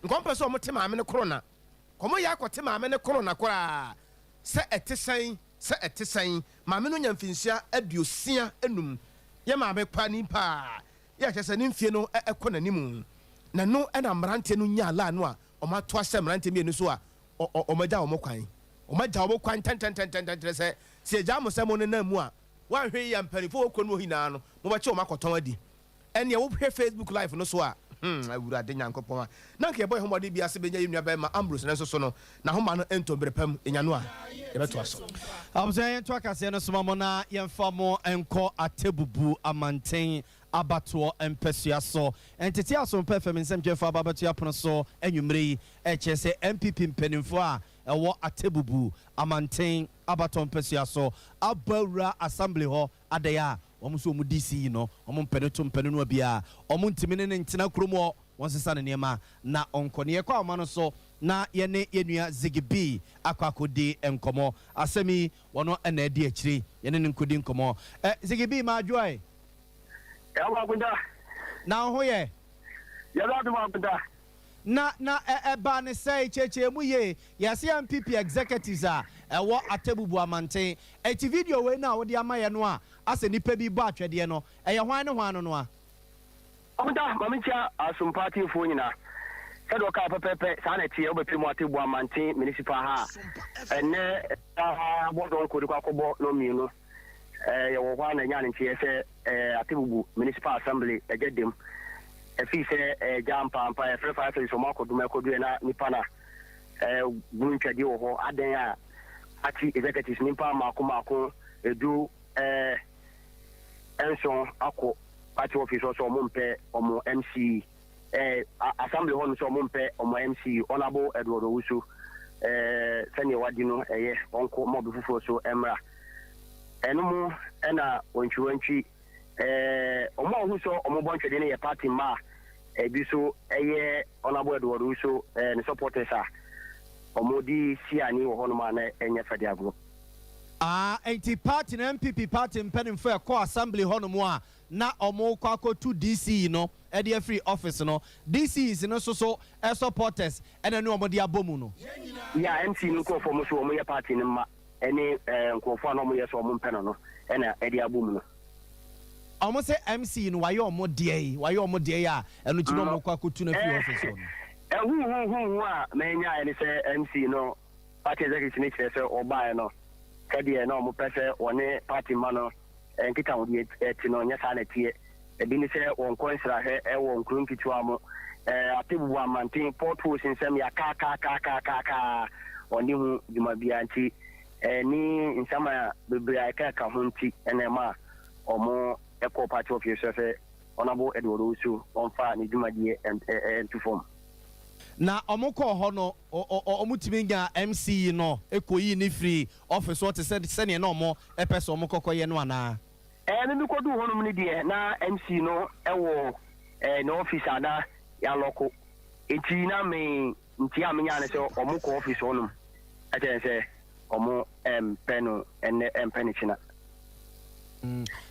Nka ɔmpɛ sɛ wɔte maame no korona. Nka wɔyɛ akɔte maame no korona koraa. Sɛ ɛte sɛn, sɛ ɛte sɛn, maame no nya mfinhyia 65. Yɛ maame panin paa. Yɛ kyerɛ sɛ ne mfie no kɔ n'anim. Na ɛno na mmeranteɛ no nyaa line no a wɔato ahyɛ mmeranteɛ mmienu so a wɔagya wɔn kwan. Wɔagya wɔn kwan ntɛntɛntɛntɛntɛn kyerɛ sɛ, sɛ yɛgyaa mo sɛ monenam mu a, woanhwɛ yie a mpanimfoɔ wɔ kuro no mu hɔ nyinaa no, mobɛkye wɔn akɔtɔn adi. Ɛneɛ wo hwɛ Facebook live no so a, hmm, Awurade Nyankopɔn a, na anka yɛbɔ yɛn ho mmɔden biara sɛ bɛnya yɛn nua barima Ambrose nanso so no, n'ahoma no ntɔ mmerɛ pa mu, yɛnya no a, yɛbɛtoa so. Abusua yɛnto akaseɛ no soma mo na yɛmfa mo nkɔ Atebubu amanten abatoɔ mpɛsua so. Ntetee Asompa FM nsɛmtwerɛfoɔ aba abɛto yɛn apono so anwummerɛ yi ɛkyerɛ sɛ NPP mpanimfoɔ a ɛwɔ Atebubu amanten abatoɔ mpɛsua so abɔ awura Assembly hɔ Adɛn a wɔn nso wɔn DC yi no wɔn mpɛ no to mpɛ no noa biara wɔn ntumi ne no ntena kurom hɔ wɔn sesa ne nneɛma na ɔnkɔ ne yɛkɔ ahoma no so na yɛne yɛn nua Ziggy B akɔ akɔdi nkɔmɔ asɛm yi wɔn na adi akyire yɛne no nkɔdi nkɔmɔ ɛ Ziggy B madwoɛ. Yɛwɔ akonta. Na wo ho yɛ? Yɛwɔ adom akonta. Na na ɛ ɛbaa ne sɛe kyerɛkyerɛ mu yie. Yɛse NPP executives a ɛwɔ Atebubu amanten. Enti video wei no a wode ama yɛ no a asɛ nipa bi bɔ atwɛdeɛ no, ɛyɛ hwan ne hwan no no a? Ɔmda, ma menkyia Asompa atiefoɔ nyinaa. Sɛdeɛ ɔkaa pɛpɛɛpɛ, saa na ɛteɛ, wobɛpɛ mu Atebubu amanten municipal ha a, ɛnnɛ bɔ dɔnko de kɔ akɔbɔ nnɔnmienu. Yɛwɔ hɔ a na ɛnya ne nteɛ sɛ Atebubu Municipal Assembly agya dam. Ɛfii sɛ agya ampaampa yɛfrɛ fire service wɔn akɔdum ɛkɔduɛ na nipa na bunu ntwadeɛ wɔ hɔ. Adɛn a party executives nipa mmaako mmaako edu nson akɔ party office hɔ sɛ wɔn mpɛ wɔn MC. eh, assembly hɔ no sɛ ɔmo mpɛ ɔmo MC Honourable Edward Owusu eh, sɛdeɛ wadi no ɛyɛ ɔnko ma obi foforɔ so mmra. Ɛno mu ɛna wantwiwantwi eh, ɔmo a ɔhu sɛ ɔmo bɔ ntwɛdeɛ no yɛ party mma a ebi so ɛyɛ Honourable Edward Owusu eh, ne supporters a ɔmo de si ani wɔ hɔnom a na ɛnyɛ fɛ de agorɔ. Ah, enti party no NPP party mpanimfoɔ ɛkɔ assembly hɔnom a na wɔrekɔ akɔtu DCE no de afiri office no, DCEs no nso so supporters na ɛne wɔn de abɔ mu no. Yeah, MC no nkurɔfoɔ wɔn nso wɔn yɛ party no mma ɛne nkurɔfoɔ a na wɔn yɛ sɛ wɔn mpɛ no no ɛna ɛde abɔ mu no. Wɔn sɛ MC no wayɛ wɔn deɛ yi, wayɛ wɔn deɛ yi a ɛno nti na wɔn rekɔ akɔtu no afiri office hɔ no. Ɛhuhuhuhu a menyaeɛ ne sɛ MC no party executive no kyerɛ sɛ wɔbaeɛ no sɛdeɛ na wɔpɛ sɛ wɔne party mma no nkitahodie te no nyɛ saa na ɛteɛ. Ebi ne sɛ wɔnkɔ nsrahwɛ wɔ nkuro nketewa mu, Atebubu amanten, potholes nsɛm yɛakaakaakaakaakaa wɔnni ho dwuma biara nti ne nsɛm a bebree a ɛkeka ho nti na ɛma wɔkɔɔ party office sɛ Honourable Edward Owusu ɔmfa ne dwumadie nto fam. Na wɔkɔɔ hɔ no, wɔtumi nyaa MC yi no kɔyii no firii office hɔ te sɛ sɛdeɛ na wɔpɛ sɛ wɔkɔkɔyɛ no anaa? Ɛɛ, me mekɔduu hɔnom no deɛ, na MC no wɔ ne office a na yɛalɔko. Enti na me nteɛ a menyaa ne sɛ wɔkɔ office hɔnom ka kyerɛ no sɛ wɔmpɛ no ɛnnɛ, ɛmpɛ no kyena.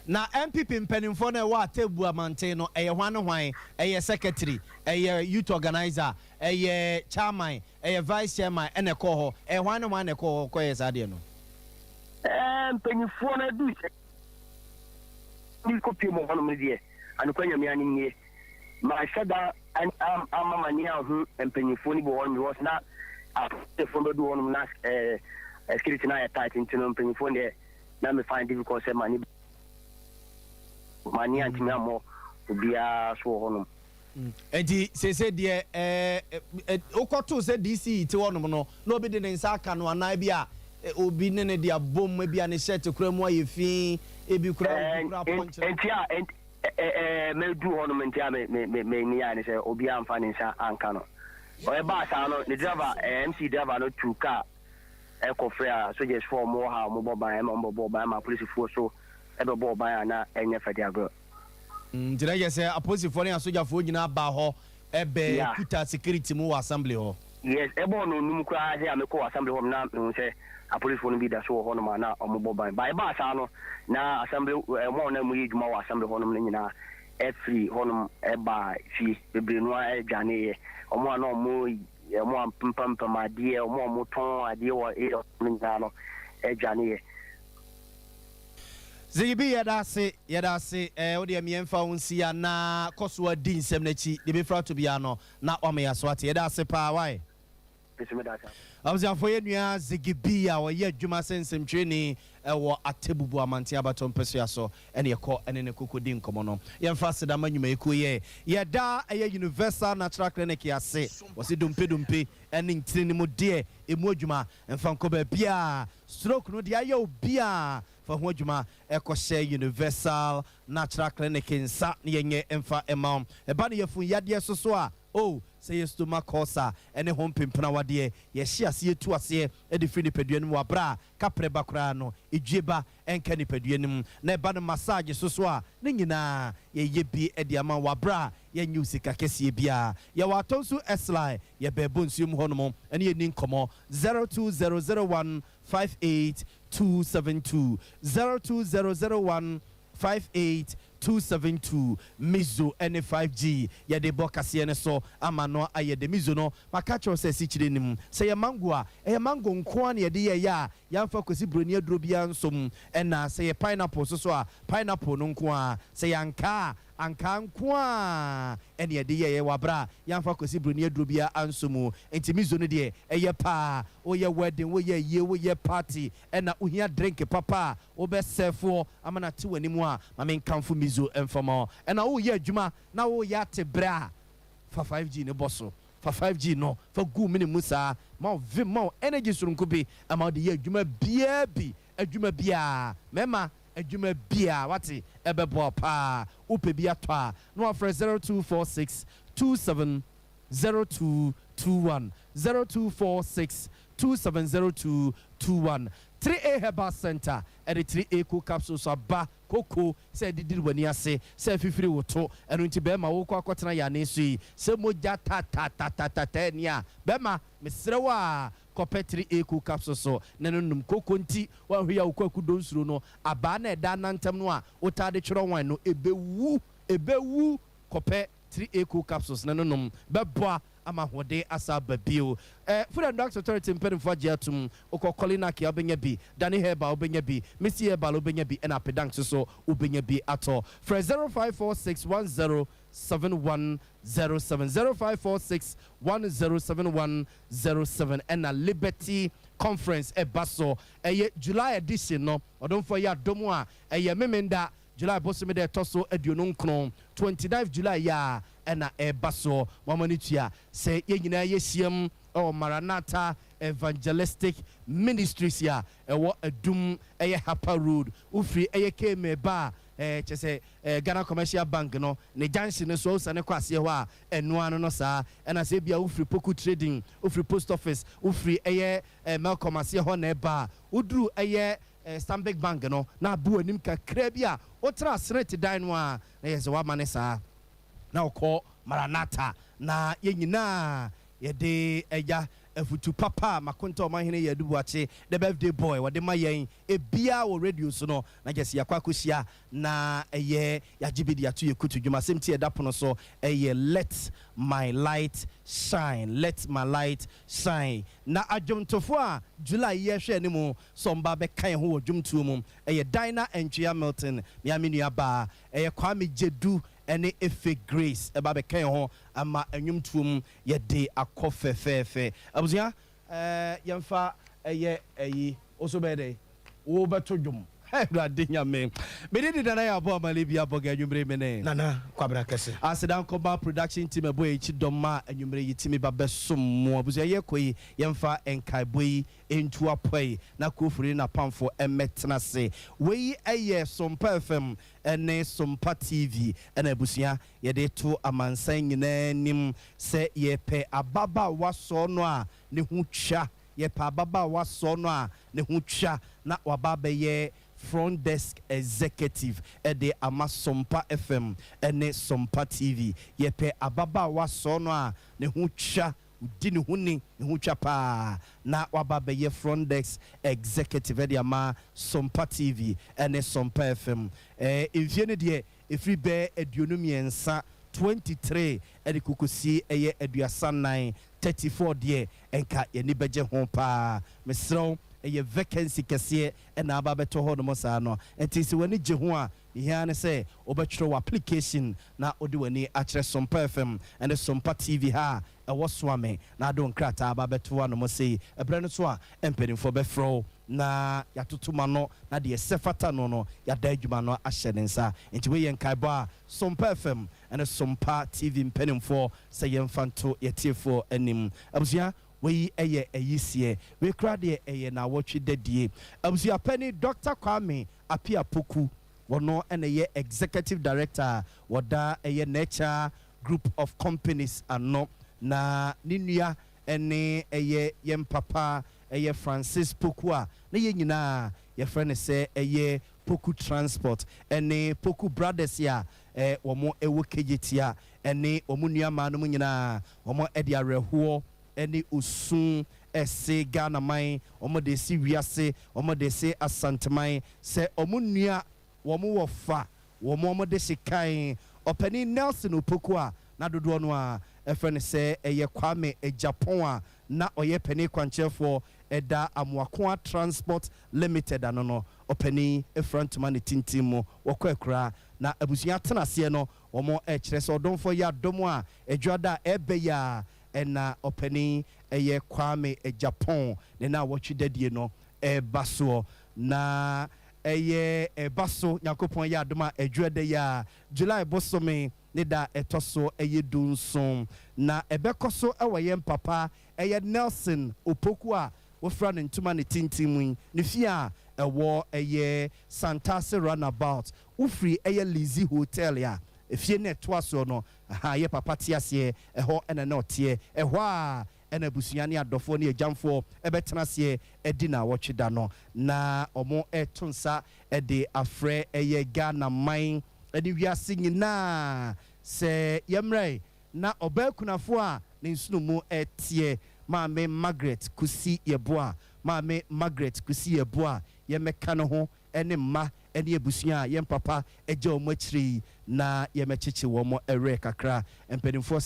Na NPP mpanimfoɔ no a ɛwɔ Atebu amanten no, ɛyɛ hwan ne hwan? Ɛyɛ secretary, ɛyɛ youth organiser, ɛyɛ chairman, ɛyɛ vice chairman ɛna ɛkɔɔ hɔ. Ɛyɛ hwan ne hwan na ɛkɔɔ hɔ kɔyɛɛ saa adeɛ no? Ɛɛ, mpanimfoɔ no aduru sɛ mekɔpie mu hɔnom no deɛ, anokwa Nyame anim nie, manhyɛ da amma m'ani anhu mpanimfoɔ no bi wɔ hɔnom because na apolisifoɔ no bɛdu hɔnom na ɛɛ security no ayɛ tight nti no mpanimfoɔ no deɛ na me find difficult sɛ m'ani m'ani antumi ammɔ obiara so wɔ hɔnom. Enti seesei deɛ ɛɛ wokɔtoo sɛ DC te hɔnom no na obi de ne nsa aka no anaa ebi a obi ne no de abom ebi a ne shirt koraa mu ayɛ fi ebi koraa obi koraa apɔnkyerɛ. Nti a ɛɛ mɛduru hɔnom nti a me me me me yɛ ne sɛ obiara amfa ne nsa anka no. Ɔyɛ saa no ne driver ɛɛ MC driver no tu car ɛkɔfrɛ a sogyasfoɔ a wɔwɔ ha a wɔbɔ ban ɛma wɔbɛbɔɔ ban ma apolisifoɔ so ɛbɛbɔɔ ban a na ɛnyɛ fɛde agorɔ. Nti na kyerɛ sɛ apolisifoɔ ne asogyafoɔ nyinaa baa hɔ bɛ kuta security mu wɔ assembly hɔ. Yes, ɛbɔɔ no num koraa sɛ a mekɔɔ assembly hɔ no na mehu sɛ apolisifoɔ no bi da so wɔ hɔnom a na wɔbɔ ban. But ɛbaa saa no na assembly wɔn a na wɔyɛ adwuma wɔ assembly hɔnom no nyinaa firi hɔnom baa fie. Bebree no ara dwaneeɛ. Wɔn a na wɔn wɔn a mpampam adeɛ, wɔn a wɔtɔn adeɛ wɔ area hɔ no nyinaa no dwaneeɛ. Zigibi yɛda ase yɛda ase ɛɛ wo deɛ meɛ nfa wo nsi ya na kɔ so adi nsɛm no akyi deɛ bɛfiri ato biara no na wama yɛ aso ate yɛda ase paa wai. Abusuafoɔ yɛ nua Zigibi a ɔyɛ adwuma sɛ nsɛmtwerɛni ɛwɔ Atebubu Amanten Abatoɔ mpɛsoa so ɛne ɛkɔ ɛne ne koko di nkɔmɔ no. Yɛmfa aseda ma nnwumayɛkuo yɛ yɛda ɛyɛ Universal Natural Clinic ase wɔse dompe dompe ɛne ntini no mu deɛ ɛmu adwuma mfa nkɔ baabiara Stroke no deɛ ayɛ obiaa fa ho adwuma kɔhyɛ Universal Natural Clinic nsa na yɛnyɛ mfa mma wo. Ɛba no yafunu yadeɛ so so a, oh, sɛ ɛyɛ stomach ulcer ne ho mpempenawadeɛ, yɛhye aseɛ tu aseɛ de firi nipadua no mu wɔ aberɛ a kaprɛ ba koraa no, edwie ba nka nipadua no mu. Na ɛba no massage so so a, ne nyinaa yɛyɛ bi de ama wo wɔ aberɛ a yɛnnye wo sika kɛseɛ biara. Yɛwɔ Atonsu Esly, yɛbɛn Bonsuom hɔnom ne yɛnni nkɔmmɔ. 02001 58272 02001 58272 Mizo ne 5G yɛde bɔ kaseɛ no so ama no ayɛ dɛ. Mizo no, maka akyerɛ wo sɛ asikyire nnim. Sɛ ɛyɛ mango a, ɛyɛ mango nko ara na yɛde yɛeɛ a yɛamfa kwasi buroni aduro biara nso mu. Ɛna sɛ ɛyɛ pineapple nso so a, pineapple no nko ara. Sɛ ɛyɛ ankaa a, Ankaa nko ara na yɛde yɛeɛ wɔ aberɛ a yɛamfa Kwasi Broni aduro biara ansɔ mu. Nti Mizo no deɛ ɛyɛ paa. Woyɛ wedding, woyɛ ayie, woyɛ party ɛna wohia drink papa a wobɛ serve ama no ate w'anim a, ma menkamfo Mizo mfa ma wo. Ɛna woreyɛ adwuma na woreyɛ ate berɛ a, fa 5G no bɔ so. Fa 5G no fa gu wo mene mu saa ma wo vim, ma wo energy soronko bi ma wode yɛ adwuma biara bi, adwuma biara. Mmarima, Adwuma biaa wate ɛbɛboa wo paa wopɛ bi atɔ a na wafrɛ 0246 27 0221 0246 27 0221 3A Herbal Center ɛde 3A Cool Capsules aba koko sɛ ɛdidiri w'ani ase sɛ ɛfifiri wo to ɛno nti bɛɛma wokɔ akɔtena yane so yi sɛ mogya tatatatatata ni a bɛɛma mesrɛ wo a Kɔpɛ 3A cool capsule so na no nom. Koko nti woanhwɛ yi a wo kwaku donsuro no abaa no a ɛda anantam no a wotaa de twerɛ wine no ɛbɛwu ɛbɛwu. Kɔpɛ 3A cool capsules na no nom bɛboa ama ahoɔden asa aba bio. Eh, Food and Drugs Authority mpanimfoɔ agye atom. Wokɔ Kolinak a wobɛnya bi, Dani Herbal wobɛnya bi, Misty Herbal wobɛnya bi ɛna Apedank nso so wobɛnya bi atɔ. Frɛ 0546 10. 7107, 0546 1071 07. Ɛna Liberty Conference ɛba so, ɛyɛ July edition no. Ɔdomfoɔ yɛ adom a, ɛyɛ Memenda, July bosome dɛ ɛtɔ so 29, 29 July yɛ a ɛna ɛba so. Mama no tua sɛ yɛn nyinaa yɛhyiam ɛwɔ Maranatha Evangelistic Ministries a ɛwɔ Adum, ɛyɛ Hapa Road. Wofiri ɛyɛ KMA ba a, kyɛ sɛ Ghana Commercial Bank no ne junction no so, wosane kɔ aseɛ hɔ a, ɛnoa no saa. Ɛna sɛ ebia wofiri Poku Trading, wofiri Post Office, wofiri ɛyɛ Melcom aseɛ hɔ na ɛba a, woduru ɛyɛ Stanbic Bank no na abo anim kakra bi a, wotra Senate dan no a, na yɛ sɛ woama ne saa na wokɔ Maranatha na yɛn nyinaa yɛde ɛya afutu papa a Makonta Ɔmanhene yɛ Adubuakye, the birthday boy, wɔde ma yɛn ebia wɔ radio so no, na kyɛ sɛ yɛakɔ akɔhyia na ɛyɛ yɛagye bi de ato yɛ kutu dwuma. Asɛm ti ɛda pono so ɛyɛ "Let My Light Shine", "Let My Light Shine". Na adwomtofoɔ a July yɛhwɛ anim sɛ ɔmba bɛka yɛn ho wɔ dwomtuo mu ɛyɛ Dina Antwea Milton, mea me nua baa, ɛyɛ Kwame Gyedu ɛne Efe Grace ɛba bɛka yɛn ho ama nnwomtuo mu yɛde akɔ fɛfɛɛfɛ. Abusua, yɛmfa ɛyɛ ɛyi woso bɛyɛ dɛ wobɛto dwom. Awurade Nyame, mede de Nana yɛ abɔ amale bi abɔga anwummere me ne Nana Kwabena Kɛse. Aseda nkɔba production team ɛbɔ yɛkyi dɔm ma anwummere yi timi ba bɛsom mu. Abusua, yɛkɔ yi, yɛmfa nkaebɔ yi ntu apɔi na kurofori ne napamfo ɛmmɛtena ase. Wei ɛyɛ Sompa FM ɛne Sompa TV. Ɛna abusua, yɛde to amansan nyinaa anim sɛ yɛpɛ ababaawa sɔɔ no a ne ho twa, yɛpɛ ababaawa sɔɔ no a ne ho twa na waba abɛyɛ front desk executive ɛde ama Sompa FM ɛne Sompa TV. Yɛpɛ ababaawa sɔɔ no a ne ho twa, di ne ho ni, ne ho twa paa na waba abɛyɛ front desk executive ɛde ama Sompa TV ɛne Sompa FM. Mfie no deɛ, ɛfiri bɛɛ 23, 23 ɛde kokosie ɛyɛ 34, 34 deɛ, ɛnka yɛni bɛgye ho paa. Mesrɛw, ɛyɛ vacancy kɛseɛ ɛna aba bɛtɔ hɔ nom saa no, nti sɛ w'ani gye ho a, ihia ne sɛ wobɛtwerɛ wɔ application na wode w'ani akyerɛ Sompa FM ɛne Sompa TV ha a ɛwɔ Soame na ade wo nkrataa aba bɛto anom sei. Ɛberɛ no so a, mpanimfoɔ bɛfrɛ wo na yɛatoto ma no na deɛ ɛsɛ fata no, yɛada adwuma no ahyɛ ne nsa. Nti wei yɛ nkaebɔ a Sompa FM ɛne Sompa TV mpanimfoɔ sɛ yɛmfa nto yɛtiefoɔ anim. Abusua, wei ɛyɛ ɛyiseɛ, wei kora deɛ ɛyɛ naawɔtwe dadie. Abusua pani Dr Kwame Apiapoku, wɔno ɛna ɛyɛ executive director a wɔda ɛyɛ Nature Group of Companies ano, na ne nua ɛne ɛyɛ yɛn papa ɛyɛ Francis Poku a na yɛn nyinaa yɛfrɛ no sɛ ɛyɛ Poku Transport, ɛne Poku Brothers a wɔn ɛwɔ Kejetia, ɛne wɔn nua mmaa no mu nyinaa, wɔn ɛde awerɛhoɔ ɛne osun ɛse Ghana man, wɔn de si wiase, wɔn de se Asanteman sɛ wɔn nua, wɔn wɔ fa wɔn de sekan ɔpanin Nelson Opoku a na dodoɔ no a ɛfrɛ no sɛ ɛyɛ Kwame Agyapong a na ɔyɛ panin kwankyerɛfoɔ ɛda Amoakoa Transport Limited ano no. Ɔpanin efura ntoma ne tintin mu wɔkɔ akura na abusua atena aseɛ no, wɔn ɛkyerɛ sɛ ɔdomfoɔ yɛ adom a, adwada a ɛbɛ yi a ɛna ɔpanin ɛyɛ Kwame Agyapong ne na wɔtwe dadie no ɛreba soɔ, na ɛyɛ ɛba so Nyankopɔn yɛ adom a, adwada yi a July bosome ne da ɛtɔ so ɛyɛ 17 na ɛbɛkɔ so ɛwɔ yɛn papa ɛyɛ Nelson Opoku a wɔfira ne ntoma ne tintin mu yi ne fie a ɛwɔ ɛyɛ Santase Roundabout. Wofiri ɛyɛ Lizzy Hotel a, efie no ɛtoa soɔ no aha yɛ papa te aseɛ ɛhɔ ɛna na ɔteɛ ɛhɔ a, ɛna abusua ne adɔfoɔ ne agyamfoɔ ɛbɛtena aseɛ ɛdi na wɔtwe da no, na ɔmo ɛto nsa ɛde afrɛ ɛyɛ Ghana man ɛne wiase nyinaa sɛ yɛmmerɛ na ɔbaa kunafoɔ a ne nsono mu ɛteɛ, Maame Margaret Kusi Yɛboa, Maame Margaret Kusi Yɛboa, yɛmɛka ne ho ɛne mma ɛne abusua a yɛn papa agya wɔn akyire yi na yɛmɛkyekye wɔn ɛwerɛ kakra. Mpanimfoɔ.